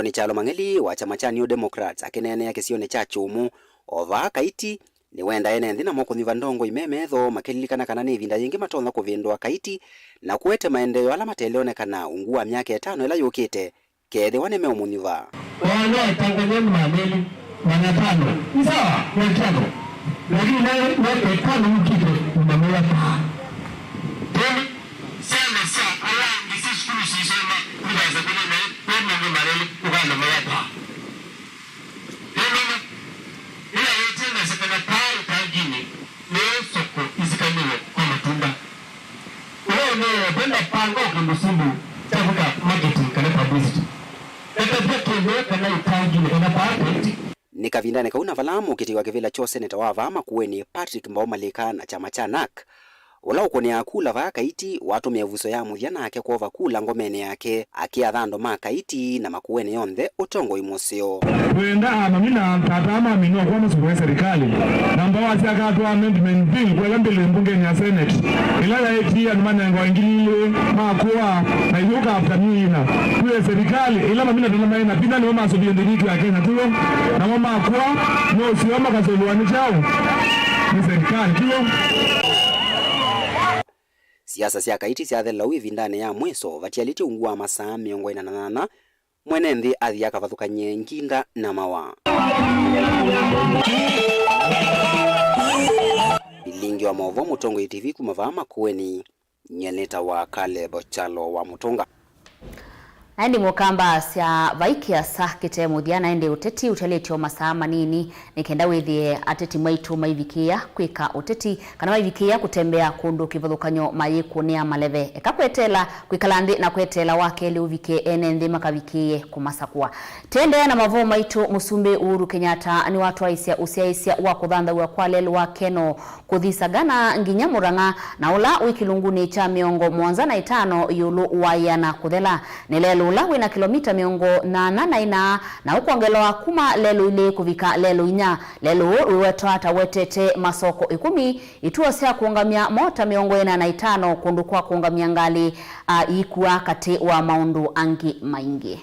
Nĩ Kyalo Mang'eli wa kyama kya New Democrats akĩneenea kĩsionĩ kya Kyũmũ o vaa Kaiti, nĩwenda ene nthĩ namo kũnyuva ndongoi me metho, makĩlilikana kana nĩ ĩvinda yĩngĩ matonya kũvĩndũa Kaiti na kũete maendeeo ala mateleonekana ungu wa myaka ĩtano ĩla yũkĩte, kethĩwa nĩmeũmũnyuva. Wala itanganyeni mameli mia tano. Ni sawa, mia tano. Lakini naye, naye itano mkite, mnamela paa. Tena, sana sa, ala, ngisi sukulu sisoma, kuda za kuna na, na, na, na, na, ukana mela paa. Tena, ila yote na sakana paa, utangini, leo soko, isikanile, kwa matunda. Ũũ nĩ ũndũ ndapanga ũkĩmũsumbu kya kwĩka marketing kana publicity. Ekavya kĩw'ũ kana itanginĩ kana patent. Nĩ kavindanĩ kau na vala mũkĩti wa kĩvĩla kya ũseneta wa vaa Makueni Patrick Mbao Malika na kyama kya NARC, ũla ũkũnĩaa kula vaa Kaiti watũmĩa ĩvuso ya mũthya nake kwova kula ngomenĩ yake, akĩatha andũ ma Kaiti na Makueni onthe ũtongoi mũseo. Twenda amami na tata amami no kwa masukwe serikali. Na Mbao asya akatwa amendment bill kwela mbele mbungeni ya Senate. Ila yaĩtie andũ manengwa ngili ilĩ makũa na ithyũka after myei ĩna. Tuye serikali ila mamina tena maĩ na vinya nĩmo masũvie nthĩ yitũ ya Kenya tulo. Namo makũa no sio makasũlũa nĩ kyaũ? Nĩ serikali tulo. Siasa sya Kaiti syathelela ũu ĩvindanĩ ya mwĩso vatialĩtye ungu wa masaa mĩongo ĩna na nana mwene nthĩ athi akavathũkany'e nginda na mawa. Vilingi wa maũvoo Mũtongoi T V kuma vaa Makueni, nyie nĩtawa Caleb Kyalo wa Mũtũnga. Na ĩndĩ Mũkamba asya vai kĩasa kĩte mũthya, na ĩndĩ ũteti ũtelĩtye o masaa manini nĩ kenda wĩthĩe ateti maitũ maivikĩĩa kwĩka ũteti kana maivikĩĩa kũtembea kũndũ kĩvathũkany'o mayĩkũnĩa maleve. Eka kweteela, kwĩkala nthĩ na kweteela wa kelĩ ũvikĩe ene nthĩ makavikĩĩe kũmasakũa. Tũendeea na mavoo maitũ, Mũsumbĩ Uhuru Kenyatta nĩwatwaĩsya ũsyaĩĩsya wa kũthanthaw'a kwa lelũ wa Kenol kũthi Sagana nginya Murang'a, na ũla wĩ kĩlungunĩ kya mĩongo mũonza na ĩtano ĩũlũ wa ĩana kũthela. Nĩ lelũ ũla wĩna kĩlomita mĩongo nyanya na ĩna, na ũkwongelewa kuma lelũ ilĩ kũvika lelũ inya. Lelũ ũũ wĩwetwa ta wetete masoko ĩkũmi, ituo sya kũũngamya mota mĩongo ĩna na itano, kũndũ kwa kũũngamya ngalĩ, a, iikua, katĩ wa maũndũ angĩ maingĩ.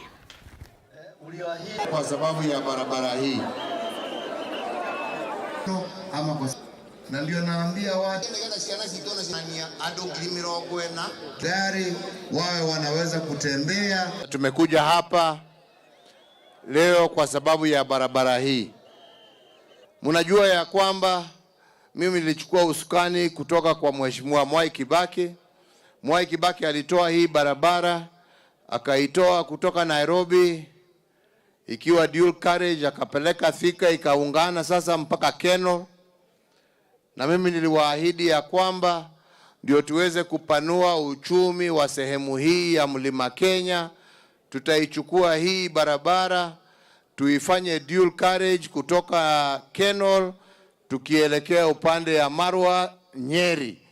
Kwa sababu ya barabara hii. Ama kwa... Na ndio naambia watu, nĩgetha syana sitũ na ciana andũ ngili mĩrongo ĩna tayari wawe wanaweza kutembea. Tumekuja hapa leo kwa sababu ya barabara hii. Mnajua ya kwamba mimi nilichukua usukani kutoka kwa Mheshimiwa Mwai Kibaki. Mwai Kibaki alitoa hii barabara, akaitoa kutoka Nairobi ikiwa dual carriage, akapeleka Thika, ikaungana sasa mpaka Kenol. Na mimi niliwaahidi ya kwamba ndio tuweze kupanua uchumi wa sehemu hii ya Mlima Kenya, tutaichukua hii barabara, tuifanye dual carriage kutoka Kenol, tukielekea upande ya Marwa, Nyeri.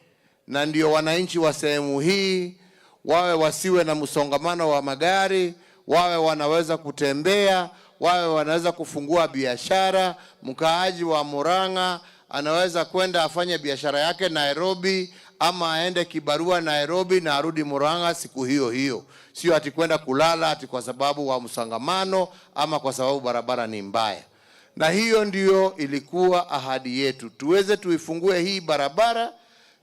Na ndio wananchi wa sehemu hii wawe wasiwe na msongamano wa magari, wawe wanaweza kutembea, wawe wanaweza kufungua biashara. Mkaaji wa Murang'a anaweza kwenda afanye biashara yake Nairobi, ama aende kibarua Nairobi na arudi Murang'a siku hiyo hiyo. Sio ati kwenda kulala ati kwa sababu wa msongamano ama kwa sababu barabara ni mbaya. Na hiyo ndio ilikuwa ahadi yetu, tuweze tuifungue hii barabara,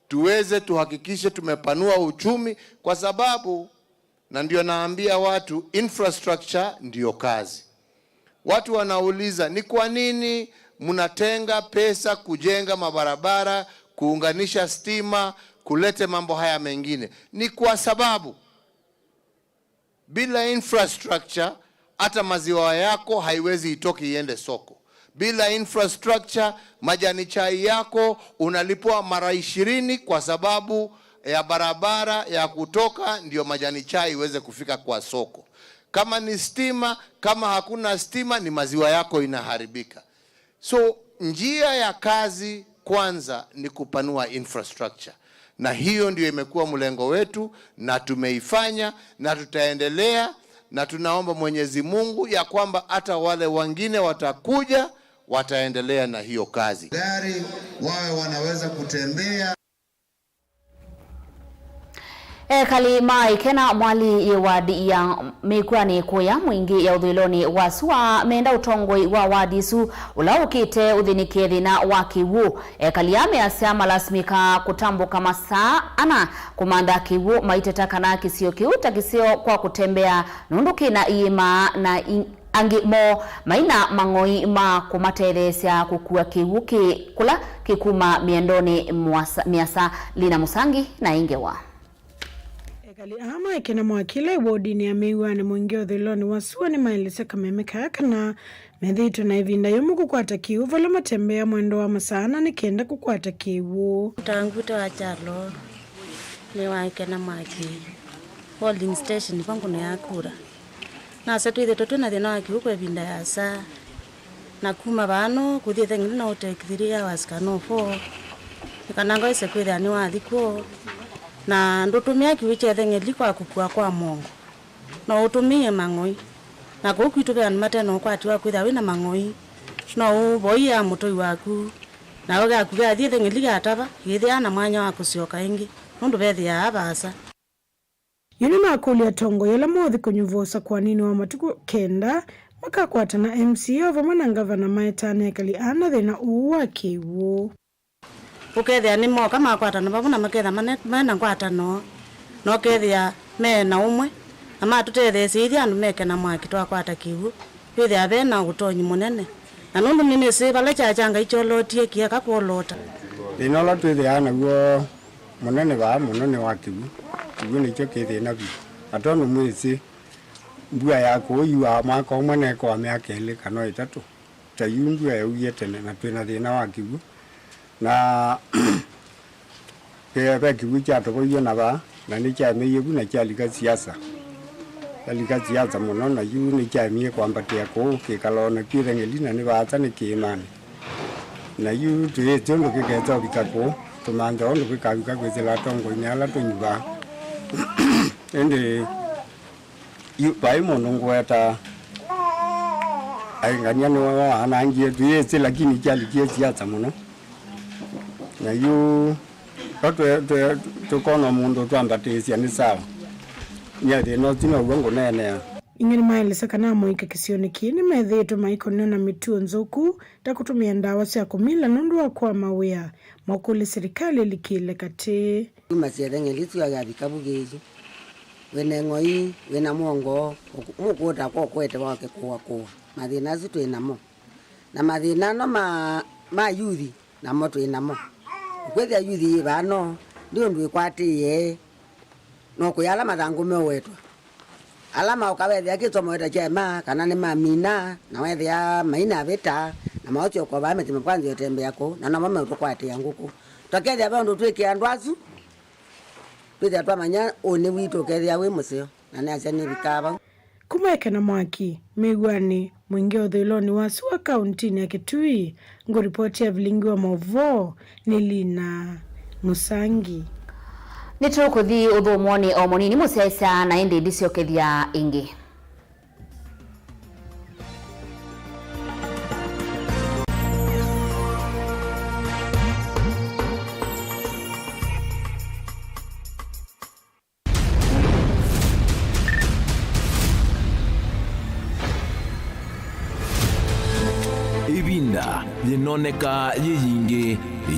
tuweze tuhakikishe tumepanua uchumi, kwa sababu, na ndio naambia watu, infrastructure ndio kazi. Watu wanauliza, "Ni kwa nini mnatenga pesa kujenga mabarabara, kuunganisha stima, kulete mambo haya mengine?" Ni kwa sababu bila infrastructure, hata maziwa yako haiwezi itoke iende soko. Bila infrastructure, majani chai yako unalipwa mara ishirini kwa sababu ya barabara ya kutoka ndio majani chai iweze kufika kwa soko. Kama ni stima, kama hakuna stima, ni maziwa yako inaharibika. So, njia ya kazi kwanza ni kupanua infrastructure. Na hiyo ndio imekuwa mlengo wetu, na tumeifanya, na tutaendelea, na tunaomba Mwenyezi Mungu ya kwamba hata wale wengine watakuja, wataendelea na hiyo kazi. Tayari wawe wanaweza kutembea. Ekali ma Ikena Mwali yĩ wadi ya Mĩkwani kũya Mwingi ya ũthũĩlonĩ wa sua menda ũtongoi wa wadi isu ũla ũkĩte ũthĩnĩke thĩna wa kĩw'ũ. Ekali aa measya malasimĩka kũtambũka masaa ana kũmantha kĩw'ũ, maiteta kana kĩsio kĩu ta kĩseo kwa kũtembea nũndũ kĩna iĩma na i-, angĩ moo maina mang'oi ma kũmatetheesya kũkua kĩw'ũ kĩ kũla kĩkuma mĩendonĩ mwasa-, mĩasa. Lina Mũsangi na ĩngewa. Ekali aa ma Ikena Mwaki ĩla ĩ wodinĩ ya Mĩw'anĩ Mwingi ũthũĩlonĩ wa sua nĩmaelesya kameme kaa kana methĩĩtwe na ĩvinda yũmũ kũkwata kĩw'ũ vala matembeaa mwendo wa masaa ana nĩ kenda kũkwata kĩw'ũ. Tangwite wa kyalo nĩ wa Ikena Mwaki polling station kwa ngũno ya kura. Nasya twĩthĩtwe twĩ na thĩna wa kĩw'ũ kwa ĩvinda yasa, na kuma vaa no kũthi ĩtheng'eli no take three hours kana o four, nĩ kana ngaĩse kwĩthĩa nĩwathi kwoo, na ndũtũmĩa kĩw'ũ kya ĩtheng'eli kwa kũkua kwa mongo, no ũtũmĩe mang'oi. Na kũu kwitũ ve andũ mate na ũkwati wa kwĩthĩa wĩ na mang'oi, no ũvoie mũtũi waku, na ũgaku gathi ĩtheng'eli gatava, yĩthĩaa na mwanya wa kũsyoka ĩngĩ, nũndũ vethĩaa vaasa. Yu nĩmakũlya atongoi ala mothi kũnyuva ũsakũaninĩ wa matukũ kenda makakwata na M C A o vamwe na ngavana maetaa nĩ ekali aa na thĩna ũũ wa kĩw'ũ. Ũkethĩa nĩmoka makwatana vamwe na maketha mane-, mena ngwatano, na ũkethĩa me na ũmwe, na matũtetheesya ithyĩ andũ meke na mwaki twakwata kĩw'ũ, kwĩthĩa ve na ũtonyi mũnene. Na nũndũ nĩnĩsĩ vala kyakya Ngai kyolotie kĩeka kwolota. Thĩna ũla twĩthĩaa naw'o mũnene vaa mũno nĩ wa kĩw'ũ. Kĩw'ũ nĩkyo kĩ thĩna vyũ. Na tondũ mwĩsĩ, mbua ya kũũ yuaa mwaka ũmwe na ĩkoa myaka ĩlĩ kana ĩtatũ. Ta yu mbua yauie tene na twĩ na thĩna wa kĩw'ũ. Na ve, ve kĩw'ũ kyatovoiw'e na vaa, na nĩkyaemeie vu na kyalika siasa. Kyalika siasa mũno, na yu nĩkyaemie kwambatĩa kũũ kĩkala o na kwĩ ĩtheng'eli na nĩ vaasa nĩ kĩĩmanĩ. Na yu twĩĩsĩ ũndũ kĩkesa ũvika kũũ, tũmanthe ũndũ kĩkavika kwĩsĩla atongoinĩ ala tũnyuvaa. Ĩndĩ yu vai mũndũ ngũwetaa aingania nĩwe waanangie, twĩĩsĩ, lakini kyalikie siasa mũno. Na yu twa twe-, twe-, tũkona mũndũ twambatĩĩsya nĩ sawa. Nyie thĩna ũsu now'o ngũneenea. Ĩngĩ nĩmaelesya kana amũika kĩsionĩ kĩĩ nĩmethĩĩtwe maikonwa na mĩtuo nzũku ta kũtũmĩa ndawa sya kũmila nũndũ wa kwama wĩa, makũlya silikalĩ ĩlikĩle katĩ. Yumasya ĩtheng'eli syoya vikavu kĩĩ yu. Wĩna ĩng'oi, wĩna mwongo, ũku-, mũkũũta kwa ũkwete wake kũakũa. Mathĩna asu twĩ namo. Na mathĩna ano ma, ma yuthi namo twĩ namo. Ũkwĩthĩa yuthi yĩ vaa no, ndi ũndũ ĩkwatĩĩe, no kũya ala mathangũ meũwetwa. Ala maũka wethĩa kĩsomo weta kyaema, kana nĩmamina, na wethĩa mainavĩta, na maũsyoka vaa mĩtĩ mĩkwanzĩa ũtembea kũu, na nomo meũtũkwatĩa ngũkũ. Tũkethĩa ve ũndũ twĩkĩa andũ asu, twĩthĩa twamanya ũnĩ witũ ũkethĩa wĩ mũseo, na nĩasya nĩvikaa vau. Kuma Ekena Mwaki, Mĩw'anĩ, Mwingi ũthũĩlonĩ wa sua kauntinĩ ya Kitui, ngũripoti ya vilingi wa maũvoo nĩ Lina Mũsangi. Nĩtũkũthi ũthũmũonĩ o mũnini mũsyaĩsya na ĩndĩ ndisyokethya ĩngĩ. Ĩvinda yĩnoneka yĩ yingĩ,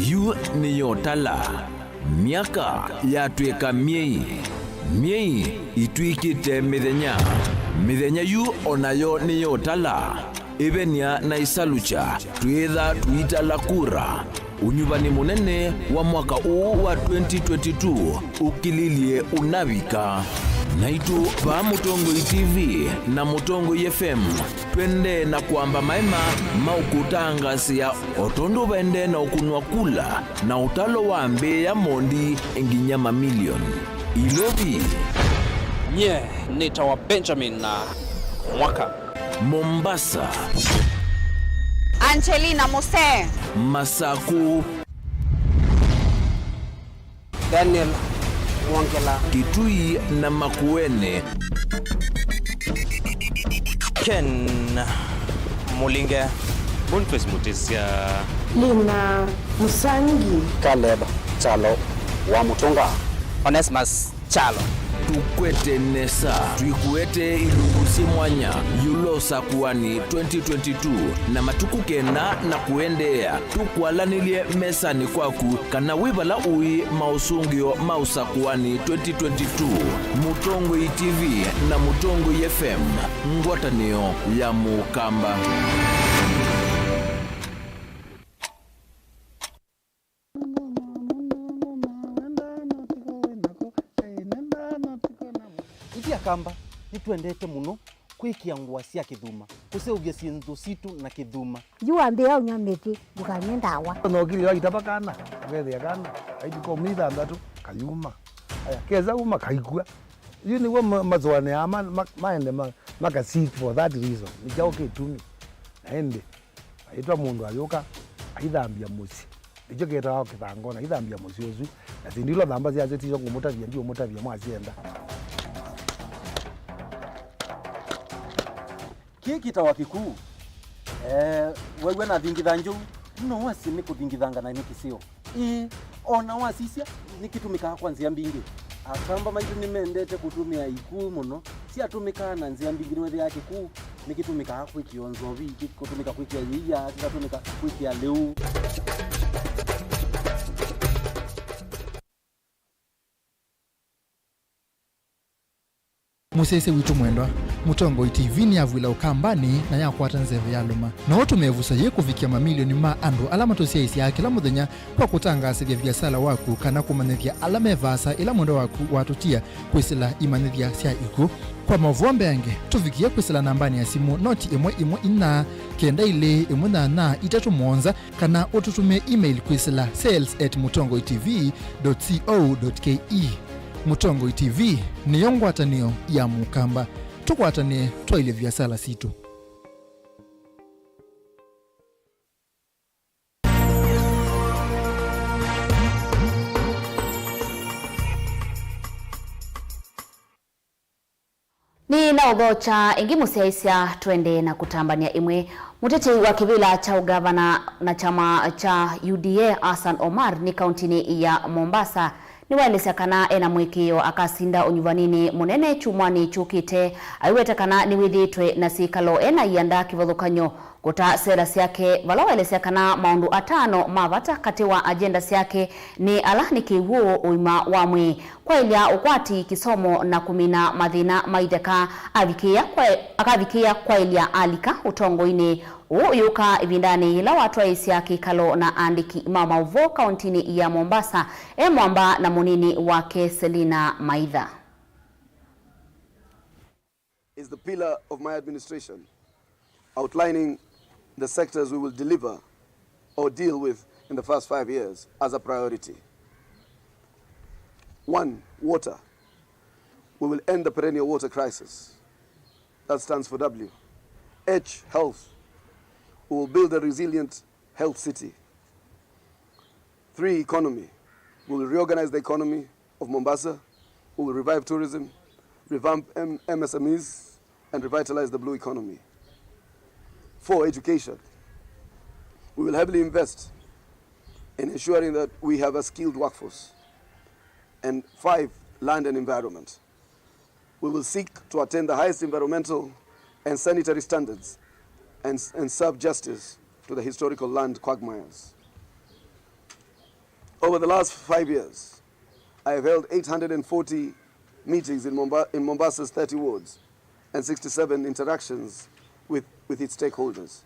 yu nĩyotala. Myaka yatw'ĩka myei, myei itw'ĩkĩte mĩthenya, mĩthenya yu o nayo nĩyotala. Ĩvenia na ĩsalukya, twĩĩtha tũitala kura. Ũnyuvani mũnene wa mwaka ũũ wa twenty twenty-two ũkililye ũnavika. Naitũ vaa Mũtongoi T V na Mũtongoi F M, twendee na kwamba maema ma ũkũtangaasĩa o tondũ vaendee na ũkũnwa kula na ũtalo wambĩĩa mondi nginya mamilioni. Ilovi. Nyie nĩtawa Benjamin na Mwaka. Mombasa. Angelina Muse. Masaku. Daniel Mwongela. Kitui na Makueni. Ken Mulinge. Boniface Mutisya. Lina Musangi. Caleb Chalo wa Mutunga. Onesmus Kyalo. Tũkwete nesa, twĩkũetee ilungu syĩ mwanya ĩũlũ wa ũsakũani twenty twenty-two na matukũ kenda na kũendeea. Tũkwalanĩlye mesanĩ kwaku kana wĩ vala ũĩ maũsũngĩo ma ũsakũani twenty twenty-two. Mũtongoi T V na Mũtongoi F M, ngwatanĩo ya Mũkamba. Ithyĩ Akamba nĩtwendete mũno kwĩkĩa ngũa sya kĩthuma, kũseũvya syĩndũ sitũ na kĩthuma. Yu wambĩĩa ũnyw'a mĩtĩ, ndũkanywe ndawa. Nokilila itava kana, ũkethĩa kana, kaituka ũmĩ ithanthatu, kayuma. Aya, kesa uma, kaikw'a. Yu nĩw'o ma-, masũanĩaa ma-, ma-, maende ma-, maka seek for that reason. Nĩ kyaũ kĩtumi? Na ĩndĩ, aitwa mũndũ ayũka, aithambya mũsyĩ. Nĩkyo kĩtawa kĩthangona, aithambya mũsyĩ ũsu. Na syĩndũ ila ũthamba syasyo tisyo ngũmũtavya, ndiũmũtavya mwasyenda. Kĩĩ kĩtawa kĩkuu. Eh, wew'a nathingitha njũu, no wasye nĩ kũthingithanga na nĩ kĩseo. Ĩĩ, o na wasisya, nĩkĩtũmĩkaa kwa nzĩa mbingĩ. Akamba maitũ nĩmendete kũtũmĩa ikuu mũno. Syatũmĩkaa na nzĩa mbingĩ, nĩwethĩaa kĩkuu nĩkĩtũmĩkaa kwĩkĩa nzovi, kĩkũtũmĩka kwĩkĩa yĩia, kĩkatũmĩka kwĩkĩa lĩu. Mũsyaĩĩsya witũ mwendwa, Mũtongoi T V nĩyavw'ĩla Ũkambanĩ na yakwata nzeve ya lũma. No ũtũme ĩvuso yĩĩ kũvikĩa mamilioni ma andũ ala matũsyaĩĩsyaa kĩla mũthenya kwa kũtangaasĩthya viasala waku kana kũmanyĩthya ala me vaasa ĩla mwendwa waku watũtia kwĩsĩla imanyĩthya sya ikw'ũ. Kwa maũvoo mbeange, tũvikĩe kwĩsĩla nambanĩ ya simũ noti ĩmwe ĩmwe inya kenda ilĩ ĩmwe nyanya itatũ mũonza, kana ũtũtũmĩe email kwĩsĩla sales at mũtongoi T V dot co dot K E. Mũtongoi T V nĩyo ngwatanĩo ya Mũkamba. Tũkwatanĩe twaĩlye viasala sitũ. Nĩnaũthokya ĩngĩ mũsyaĩĩsya, twende na kũtambanĩa ĩmwe. Mũtetei wa kĩvĩla kya ũngavana na kyama kya U D A, Hassan Omar, nĩ kauntinĩ ya Mombasa, nĩwaelesya kana ena mũĩkĩĩo akasinda ũnyuvaninĩ mũnene kyumwanĩ kyũkĩte, aiweta kana nĩwĩthĩĩtwe na syĩkalo ena ianda kĩvathũkany'o kũta sera syake, vala waelesya kana maũndũ atano ma vata katĩ wa agenda syake nĩ ala nĩ kĩw'ũ, ũima wa mwĩĩ, kwaĩlya ũkwati, kĩsomo na kũmina mathĩna ma itheka. Avikĩĩa kwa-, akavikĩĩa kwaĩlya alika ũtongoinĩ ũũ ũyũka ĩvindanĩ yĩla watwaĩĩsya kĩkalo na aandĩki ma maũvoo kauntinĩ ya Mombasa e mwamba na mũnini wake Selina Maitha. Is the pillar of my administration, outlining the sectors we will deliver or deal with in the first five years as a priority. One, water. We will end the perennial water crisis. That stands for W. H, health. We will build a resilient health city. Three, economy. We will reorganize the economy of Mombasa. We will revive tourism, revamp M-, M S M Es, and revitalize the blue economy. Four, education. We will heavily invest in ensuring that we have a skilled workforce. And five, land and environment. We will seek to attain the highest environmental and sanitary standards and, and serve justice to the historical land quagmires. Over the last five years, I have held eight hundred and forty meetings in Momba-, in Mombasa's thirty wards and sixty-seven interactions with, with its stakeholders.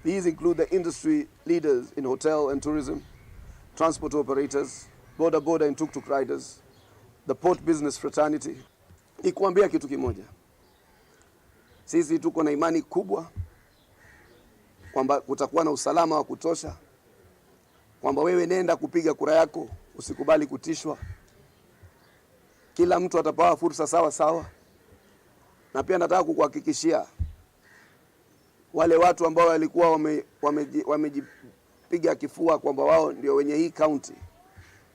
These include the industry leaders in hotel and tourism, transport operators, boda boda and tuk-tuk riders, the port business fraternity. Nikuambia kitu kimoja. Sisi tuko na imani kubwa kwamba kutakuwa na usalama wa kutosha, kwamba wewe nenda kupiga kura yako, usikubali kutishwa. Kila mtu atapewa fursa sawa sawa. Na pia nataka kukuhakikishia, wale watu ambao walikuwa wame-, wameji-, wamejipiga kifua kwamba wao ndio wenye hii county,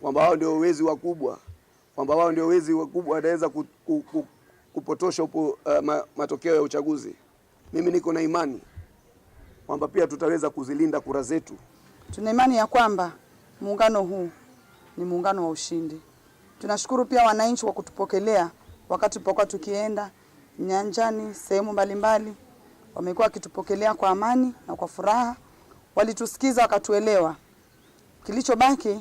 kwamba wao ndio wezi wakubwa, kwamba wao ndio wezi wakubwa, wanaweza ku-, ku-, ku-, kupotosha upo-, eh, ma-, matokeo ya uchaguzi. Mimi niko na imani kwamba pia tutaweza kuzilinda kura zetu. Tuna imani ya kwamba muungano huu ni muungano wa ushindi. Tunashukuru pia wananchi kwa kutupokelea wakati tulipokuwa tukienda nyanjani, sehemu mbalimbali. Wamekuwa wakitupokelea kwa amani na kwa furaha. Walitusikiza, wakatuelewa. Kilichobaki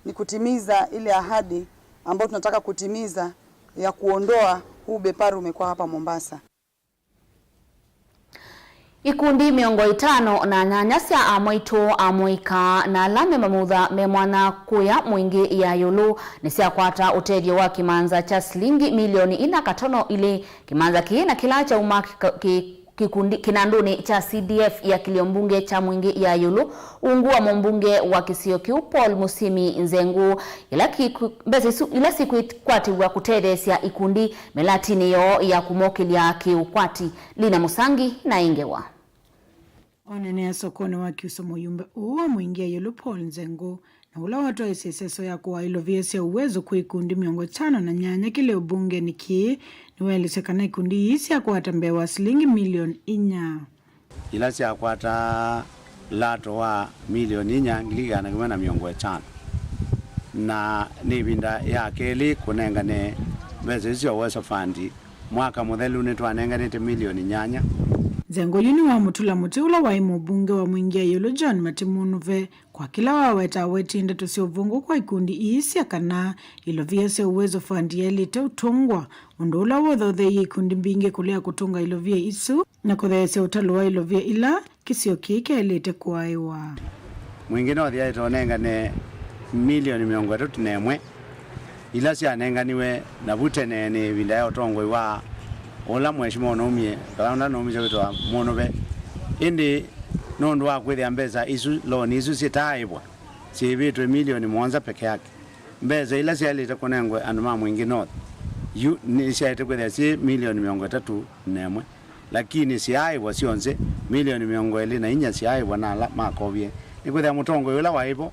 ni kutimiza ile ahadi ambayo tunataka kutimiza ya kuondoa huu ubepari umekuwa hapa Mombasa. Ikundi mĩongo ĩtano na nyanya sya amwaitũ, amũika, na ala me mamutha me mwanya kũya Mwingĩ ya ĩũlũ nĩsyakwata ũtethyo wa kĩmanza kya silingi milioni ina katono ilĩ. Kĩmanza kĩĩ na kĩla kyauma kĩka-, kĩ-, kĩkundi, kĩnandũnĩ kya C D F ya kĩlio mbunge kya Mwingĩ ya ĩũlũ, ungu wa mũmbunge wa kĩsio kĩu Paul Musimi Nzengu, ila kiku-, mbesa isu ila sikwĩkwatĩw'a kũtetheesya ikundi mĩlatinĩ yoo ya kũmokĩlya kĩũkwati. Lina Mũsangi na ĩ ngewa. Oneenea sokonĩ wa Kyuso, mũyumbe ũũ wa Mwingĩ ya ĩũlũ Paul Nzengu, na ũla watwaĩsye ĩseso ya kũaa ilovia sya Uwezo kwĩ ikundi mĩongo ĩtano na nyanya kĩlĩ ũmbungenĩ kĩĩ, nĩwaelesya kana ikundi ii syakwata mbee wa silingi milioni inya. Ila syakwata lato wa milioni inya, ngili ĩana kĩmwe na mĩongo ĩtano, na nĩ ĩvinda ya kelĩ kũnengane mbesa isu sya Uwezo Fund. Mwaka mũthelu nĩtwanenganĩte milioni nyanya. Nzengo yu nĩwamũtũla mũtĩ ũla waĩ mũmbunge wa Mwingĩ ya ĩũlũ John Mati Mũnuve, kwa kĩla wawetaa wetie ndeto sya ũvũngũ kwa ikundi ii sya kana ilovia sya Uwezo Fund yaĩlĩte ũtũngwa, ũndũ ũla wothotheie ikundi mbingĩ kũlea kũtũnga ilovia isu na kũtheesya ũtalo wa ilovia ila kĩsio kĩĩ kyaĩlĩte kũaĩwa. Mwingĩ North yaĩtwe ũnengane milioni mĩongo ĩtatũ na ĩmwe ila syanenganiwe navu tene nĩ ĩvinda ya ũtongoi wa ũla Mheshimiwa ũnaumie, kana ũla ũnaumisye wĩtawa Mũnuve. Ĩndĩ nũndũ wa kwĩthĩa mbesa isu, loan isu syĩtaaĩvwa, syĩĩvĩtwe milioni mũonza peke yake. Mbesa ila syaĩlĩte kũnengwe andũ ma Mwingĩ North yu nĩsyaĩte kwĩthĩa syĩ milioni mĩongo ĩtatũ na ĩmwe. Lakini syaaĩvwa syonthe, milioni mĩongo ĩlĩ na inya syaaĩvwa na ala makovie, nĩkwĩthĩa mũtongoi ũla waĩ vo,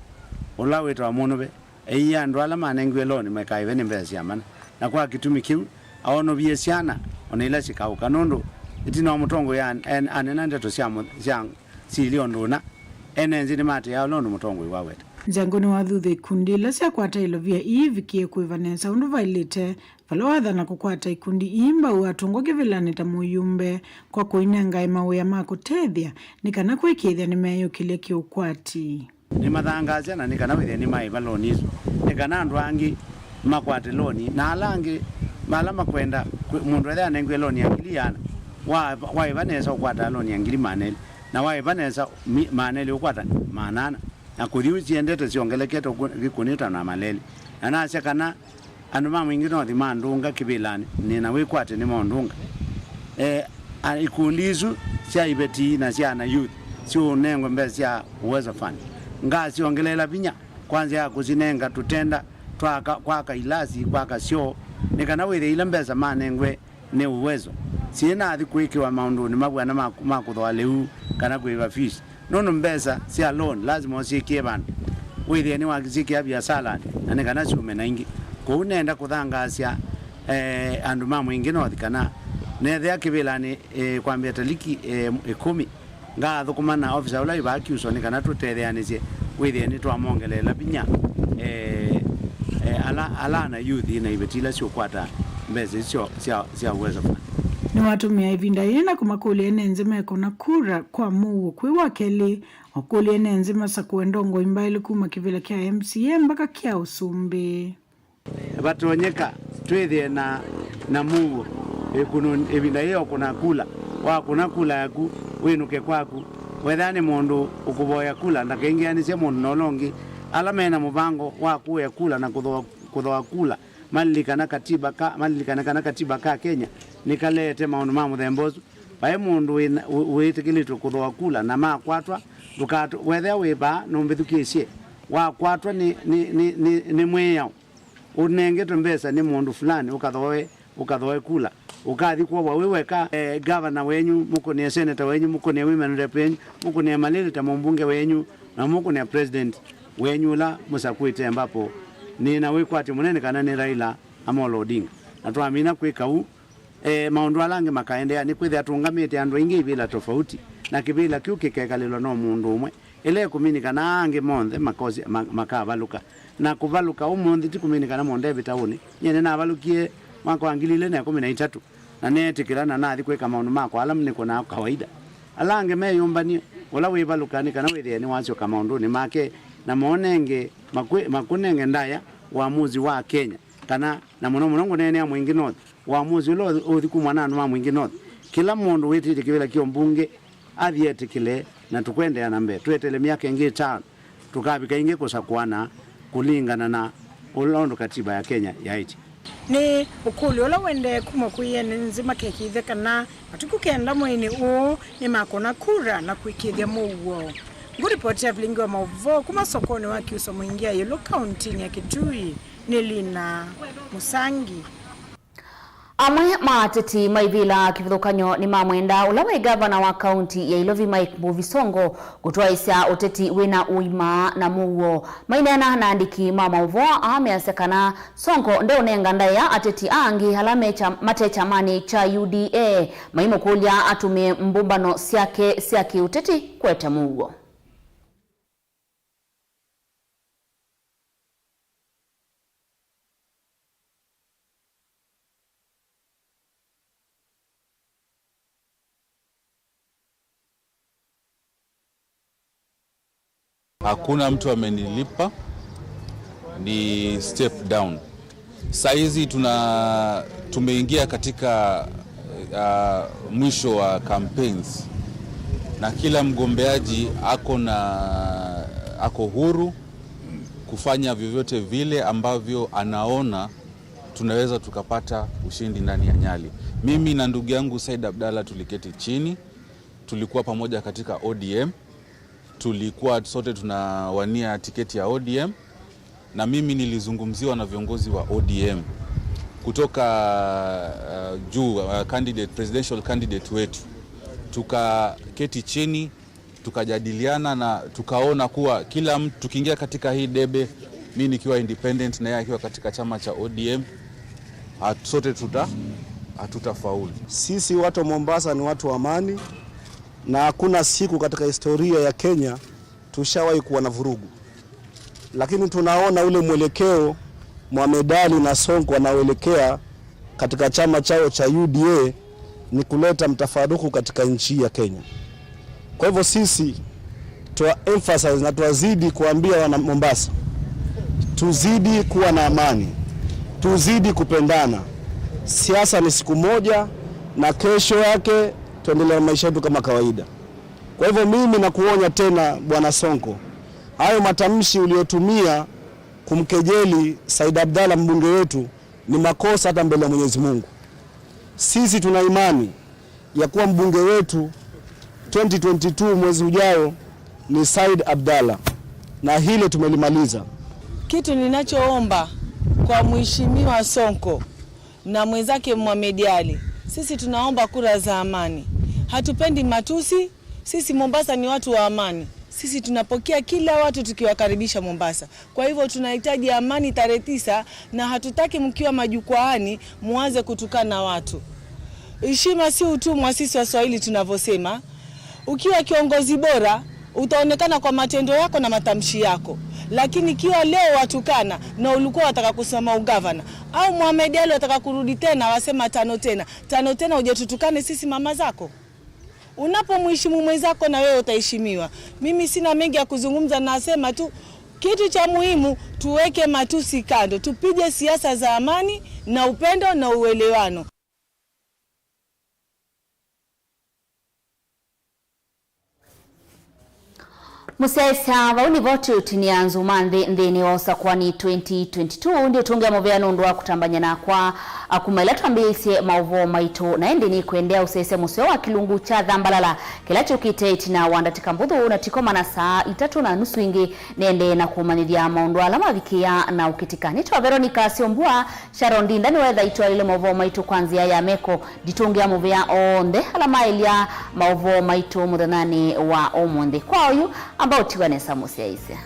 ũla wĩtawa Mũnuve, eie andũ ala manengiwe loan makaĩve nĩ mbesa sya mana. Na kwa kĩtumi kĩu, aonovie syana o na ila sikaũka, nũndũ ĩtina wa mũtongoi an-, an-, anena ndeto sya mũ-, sya sili ũndũ ũna, ene nthĩ nĩmatĩĩaa ũla ũndũ mũtongoi waweta. Nzengo nĩwathuthya ikundi ila syakwata ilovia ii ivikie kũĩva nesa ũndũ vaĩlĩte, vala wathana kũkwata ikundi ii mbau atũngwa kĩvĩlanĩ ta mũyumbe kwa kũinengae mawĩa ma kũtethya nĩ kana kũĩkĩĩthya nĩmeeyũkĩlya kĩũkwati. Nĩmathangaasya na nĩ kana wĩthĩe nĩmaĩva loan isu, nĩ kana andũ angĩ makwate loan, na ala angĩ ala makwenda kwĩ-, mũndũ ethĩa anengiwe loan ya ngili ĩana, wa-, waĩva nesa ũkwataa loan ya ngili maana elĩ, na waĩva nesa mi-, maana elĩ ũkwata maana ana, na kũthi ũu siendete syongelekete ũkũ-, kĩkũnĩta na maleli. Na nasya kana andũ ma Mwingĩ North mandũnga kĩvĩlanĩ, nĩ na wĩkwatyo nĩmaũndũnga. E, a, ikundi isu sya iveti na sya ana youth siũnengwe mbesa sya Uwezo Fund. Ngasyongeleela vinya kwa nzĩa ya kũsinenga tũtenda twa aka-, kwaka ilasi, kwaka syoo, nĩ kana wĩthĩe ila mbesa manengwe nĩ Uwezo syĩnathi kũĩkĩwa maũndũnĩ mavw'ana ma, ma kũthooa lĩu kana kũĩva fees. Nũndũ mbesa sya loan lasima ũsyĩkĩe vandũ, wĩthĩe nĩwasyĩkĩa viasalanĩ, na nĩ kana syume na ingĩ. Kwoou nenda kũthangaasya, eh, andũ ma Mwingĩ North kana neethĩa kĩvĩlanĩ, eh, kwambĩa taliki, eh, ĩkũmi, ngathũkũma na ofisa ũla wĩ vaa Kyuso nĩ kana tũtetheanĩsye wĩthĩe nĩtwamongeleela vinya, eh, eh, ala, ala ana youth na iveti ila siũkwata mbesa isu sya, sya, sya Uwezo Fund. Nĩwatũmĩa ĩvinda yĩĩ na kũmakũlya ene nthĩ mekũna kura kwa mũuo kwĩ wa kelĩ, o kũlya ene nthĩ masakũe ndongoi mbaĩlu kuma kĩvĩla kya M C A mbaka kya ũsumbĩ. Vatonyeka twĩthĩe na, na mũuo ĩkũnũ ĩvinda yĩĩ o kũna kula. Wakũna kula yaku, wĩnũke kwaku. Wethĩa nĩ mũndũ ũkũvoya kula, ndakaingĩanĩsye mũndũ na ũla ũngĩ. Ala mena mũvango wa kũĩa kula na kũthooa, kũthooa kula, malilikana katiba ka, malilikane kana katiba ka Kenya nĩkaleete maũndũ ma mũthemba ũsu. Vai mũndũ wĩ na, wĩ-, wĩtĩkĩlĩtwe kũthooa kula na makwatwa, ndũkatũ-, wethĩa wĩ vaa nũmbĩthukĩĩsye, wakwatwa nĩ, nĩ, nĩ, nĩ, nĩ mwĩao ũnengetwe mbesa nĩ mũndũ fulani ũkathooe, ũkathooe kula, ũkathi kwovwa wĩ weka, eh, gavana wenyu, mũkũnĩe seneta wenyu, mũkũnĩe women rep wenyu, mũkũnĩe Malili ta mũmbunge wenyu, na mũkũnĩa president wenyu ũla mũsakũĩte, ambapo nĩ na wĩkwatyo mũnene kana nĩ Raila Amolo Odinga. Na twamina kwĩka ũu, eh, maũndũ ala angĩ makaendeea, nĩkwĩthĩa tũũngamĩte andũ aingĩ ivĩla tofauti, na kĩvĩla kĩu kĩkekalĩlwa no mũndũ ũmwe. Ĩla ĩkũmini kana aa angĩ monthe makosya, ma-, makavalũka. Na kũvalũka ũmũnthĩ ti kũmini kana mũndevĩta ũnĩ. Nyie nĩnavalũkie mwaka wa ngili ilĩ na ĩkũmi na itatũ, na neetĩkĩla na nathi kwĩka maũndũ makwa ala nĩkũnaa kawaida. Ala angĩ meyũmbanie, ũla wĩvalũka nĩ kana wĩthĩe nĩwasyoka maũndũnĩ make, na monenge, makwĩ-, makũnenge ndaĩa ũamuzi wa Kenya, kana, na mũno mũno ngũneenea Mwingi North, ũamuzi ũla ũthi kumwa na andũ ma Mwingi North. Kĩla mũndũ wĩtĩte kĩvĩla kya ũmbunge athi etĩkĩle, na tũkwendeea na mbee. Tweteele myaka ĩngĩ ĩtano, tũkavika ĩngĩ kũsakũana kũlingana na ũla ũndũ katiba ya Kenya yaĩtye. Nĩ ũkũlyo ũla ũendee kuma kwĩ ene nzĩ makekĩĩthya kana matukũ kenda mweinĩ ũũ nĩmakũna kura na kũĩkĩĩthya mũuo. Ngũripoti ya vilingi wa maũvoo kuma sokonĩ wa Kiuso Mwingi ya ĩũlũ kauntinĩ ya Kitui nĩ Lina Musangi. Amwe ma ateti ma ivĩla kĩvathũkany'o nĩmamwenda ũla waĩ ngavana wa kaunti ya Ilovi Mike Mbuvi Sonko kũtwaĩsya ũteti wĩna ũima na mũuo. Maineena na andĩki ma maũvoo aa measya kana Sonko ndeũnenga ndaĩa ateti angĩ ala me kya-, mate kyamanĩ kya U D A, maimũkũlya atũmĩe mbũmbano syake sya kĩũteti kũete mũuo. Hakuna mtu amenilipa, ni step down. Saa hizi tuna, tumeingia katika, uh, mwisho wa campaigns, na kila mgombeaji ako na, ako huru kufanya vyovyote vile ambavyo anaona tunaweza tukapata ushindi ndani ya Nyali. Mimi na ndugu yangu Said Abdallah tuliketi chini, tulikuwa pamoja katika O D M, tulikuwa sote tunawania tiketi ya O D M, na mimi nilizungumziwa na viongozi wa O D M kutoka, uh, juu, uh, candidate, presidential candidate wetu. Tukaketi chini, tukajadiliana na tukaona kuwa kila mtu, tukiingia katika hii debe, mi nikiwa independent na yeye akiwa katika chama cha O D M, hat-, sote tuta-, hatutafaulu. Sisi watu wa Mombasa ni watu wa amani, na hakuna siku katika historia ya Kenya tushawahi kuwa na vurugu. Lakini tunaona ule mwelekeo Mohamed Ali na Sonko wanaoelekea katika chama chao cha U D A ni kuleta mtafaruku katika nchi ya Kenya. Kwa hivyo sisi tua emphasize na tuwazidi kuambia wana Mombasa, tuzidi kuwa na amani, tuzidi kupendana. Siasa ni siku moja, na kesho yake tuendelee na maisha yetu kama kawaida. Kwa hivyo mimi nakuonya tena, Bwana Sonko, hayo matamshi uliyotumia kumkejeli Said Abdallah, mbunge wetu, ni makosa hata mbele ya Mwenyezi Mungu. Sisi tuna imani ya kuwa mbunge wetu twenty twenty-two mwezi ujao ni Said Abdallah, na hilo tumelimaliza. Kitu ninachoomba kwa Mheshimiwa Sonko na mwenzake Mohamed Ali, sisi tunaomba kura za amani. Hatupendi matusi. Sisi Mombasa ni watu wa amani. Sisi tunapokea kila watu tukiwakaribisha Mombasa. Kwa hivyo tunahitaji amani tarehe tisa, na hatutaki mkiwa majukwaani muanze kutukana watu. Heshima si utumwa, sisi Waswahili tunavyosema. Ukiwa kiongozi bora, utaonekana kwa matendo yako na matamshi yako. Lakini ikiwa leo watukana na ulikuwa wataka kusema ugavana, au Mohamed Ali wataka kurudi tena wasema tano tena, tano tena uje tutukane sisi mama zako? Unapomheshimu mwenzako na wewe utaheshimiwa. Mimi sina mengi ya kuzungumza, nasema tu kitu cha muhimu, tuweke matusi kando, tupige siasa za amani na upendo na uelewano. Mũsyaĩĩsya, vau nĩvo tũũtinĩa nzuma nthĩ nthĩnĩ wa ũsakũani twenty twenty-two. Ndĩũtũngĩa mũvea nũndũ wa kũtambany'a nakwa, a, kuma ĩla twambĩĩisye maũvoo maitũ, na ĩndĩ nĩkwendea ũsyaĩĩsya mũseo wa kĩlungu kya Thambalala kĩla kyũkĩte ĩtina wa ndatĩka mbũthũ, na tiko mana saa itatũ na nusu ĩngĩ nĩendee na kũmanyĩthya maũndũ ala mavikĩĩa na ũkĩtika. Nĩtwa Veronica Syombua. Sharon Ndinda nĩwe thaitũ alile maũvoo maitũ kwa nzĩa ya meko. Nditũngĩa mũvea onthe ala maĩlya maũvoo maitũ mũthenyanĩ wa ũmũnthĩ. Kwa oyu, amba ũtiwa nesa mũsyaĩĩsya.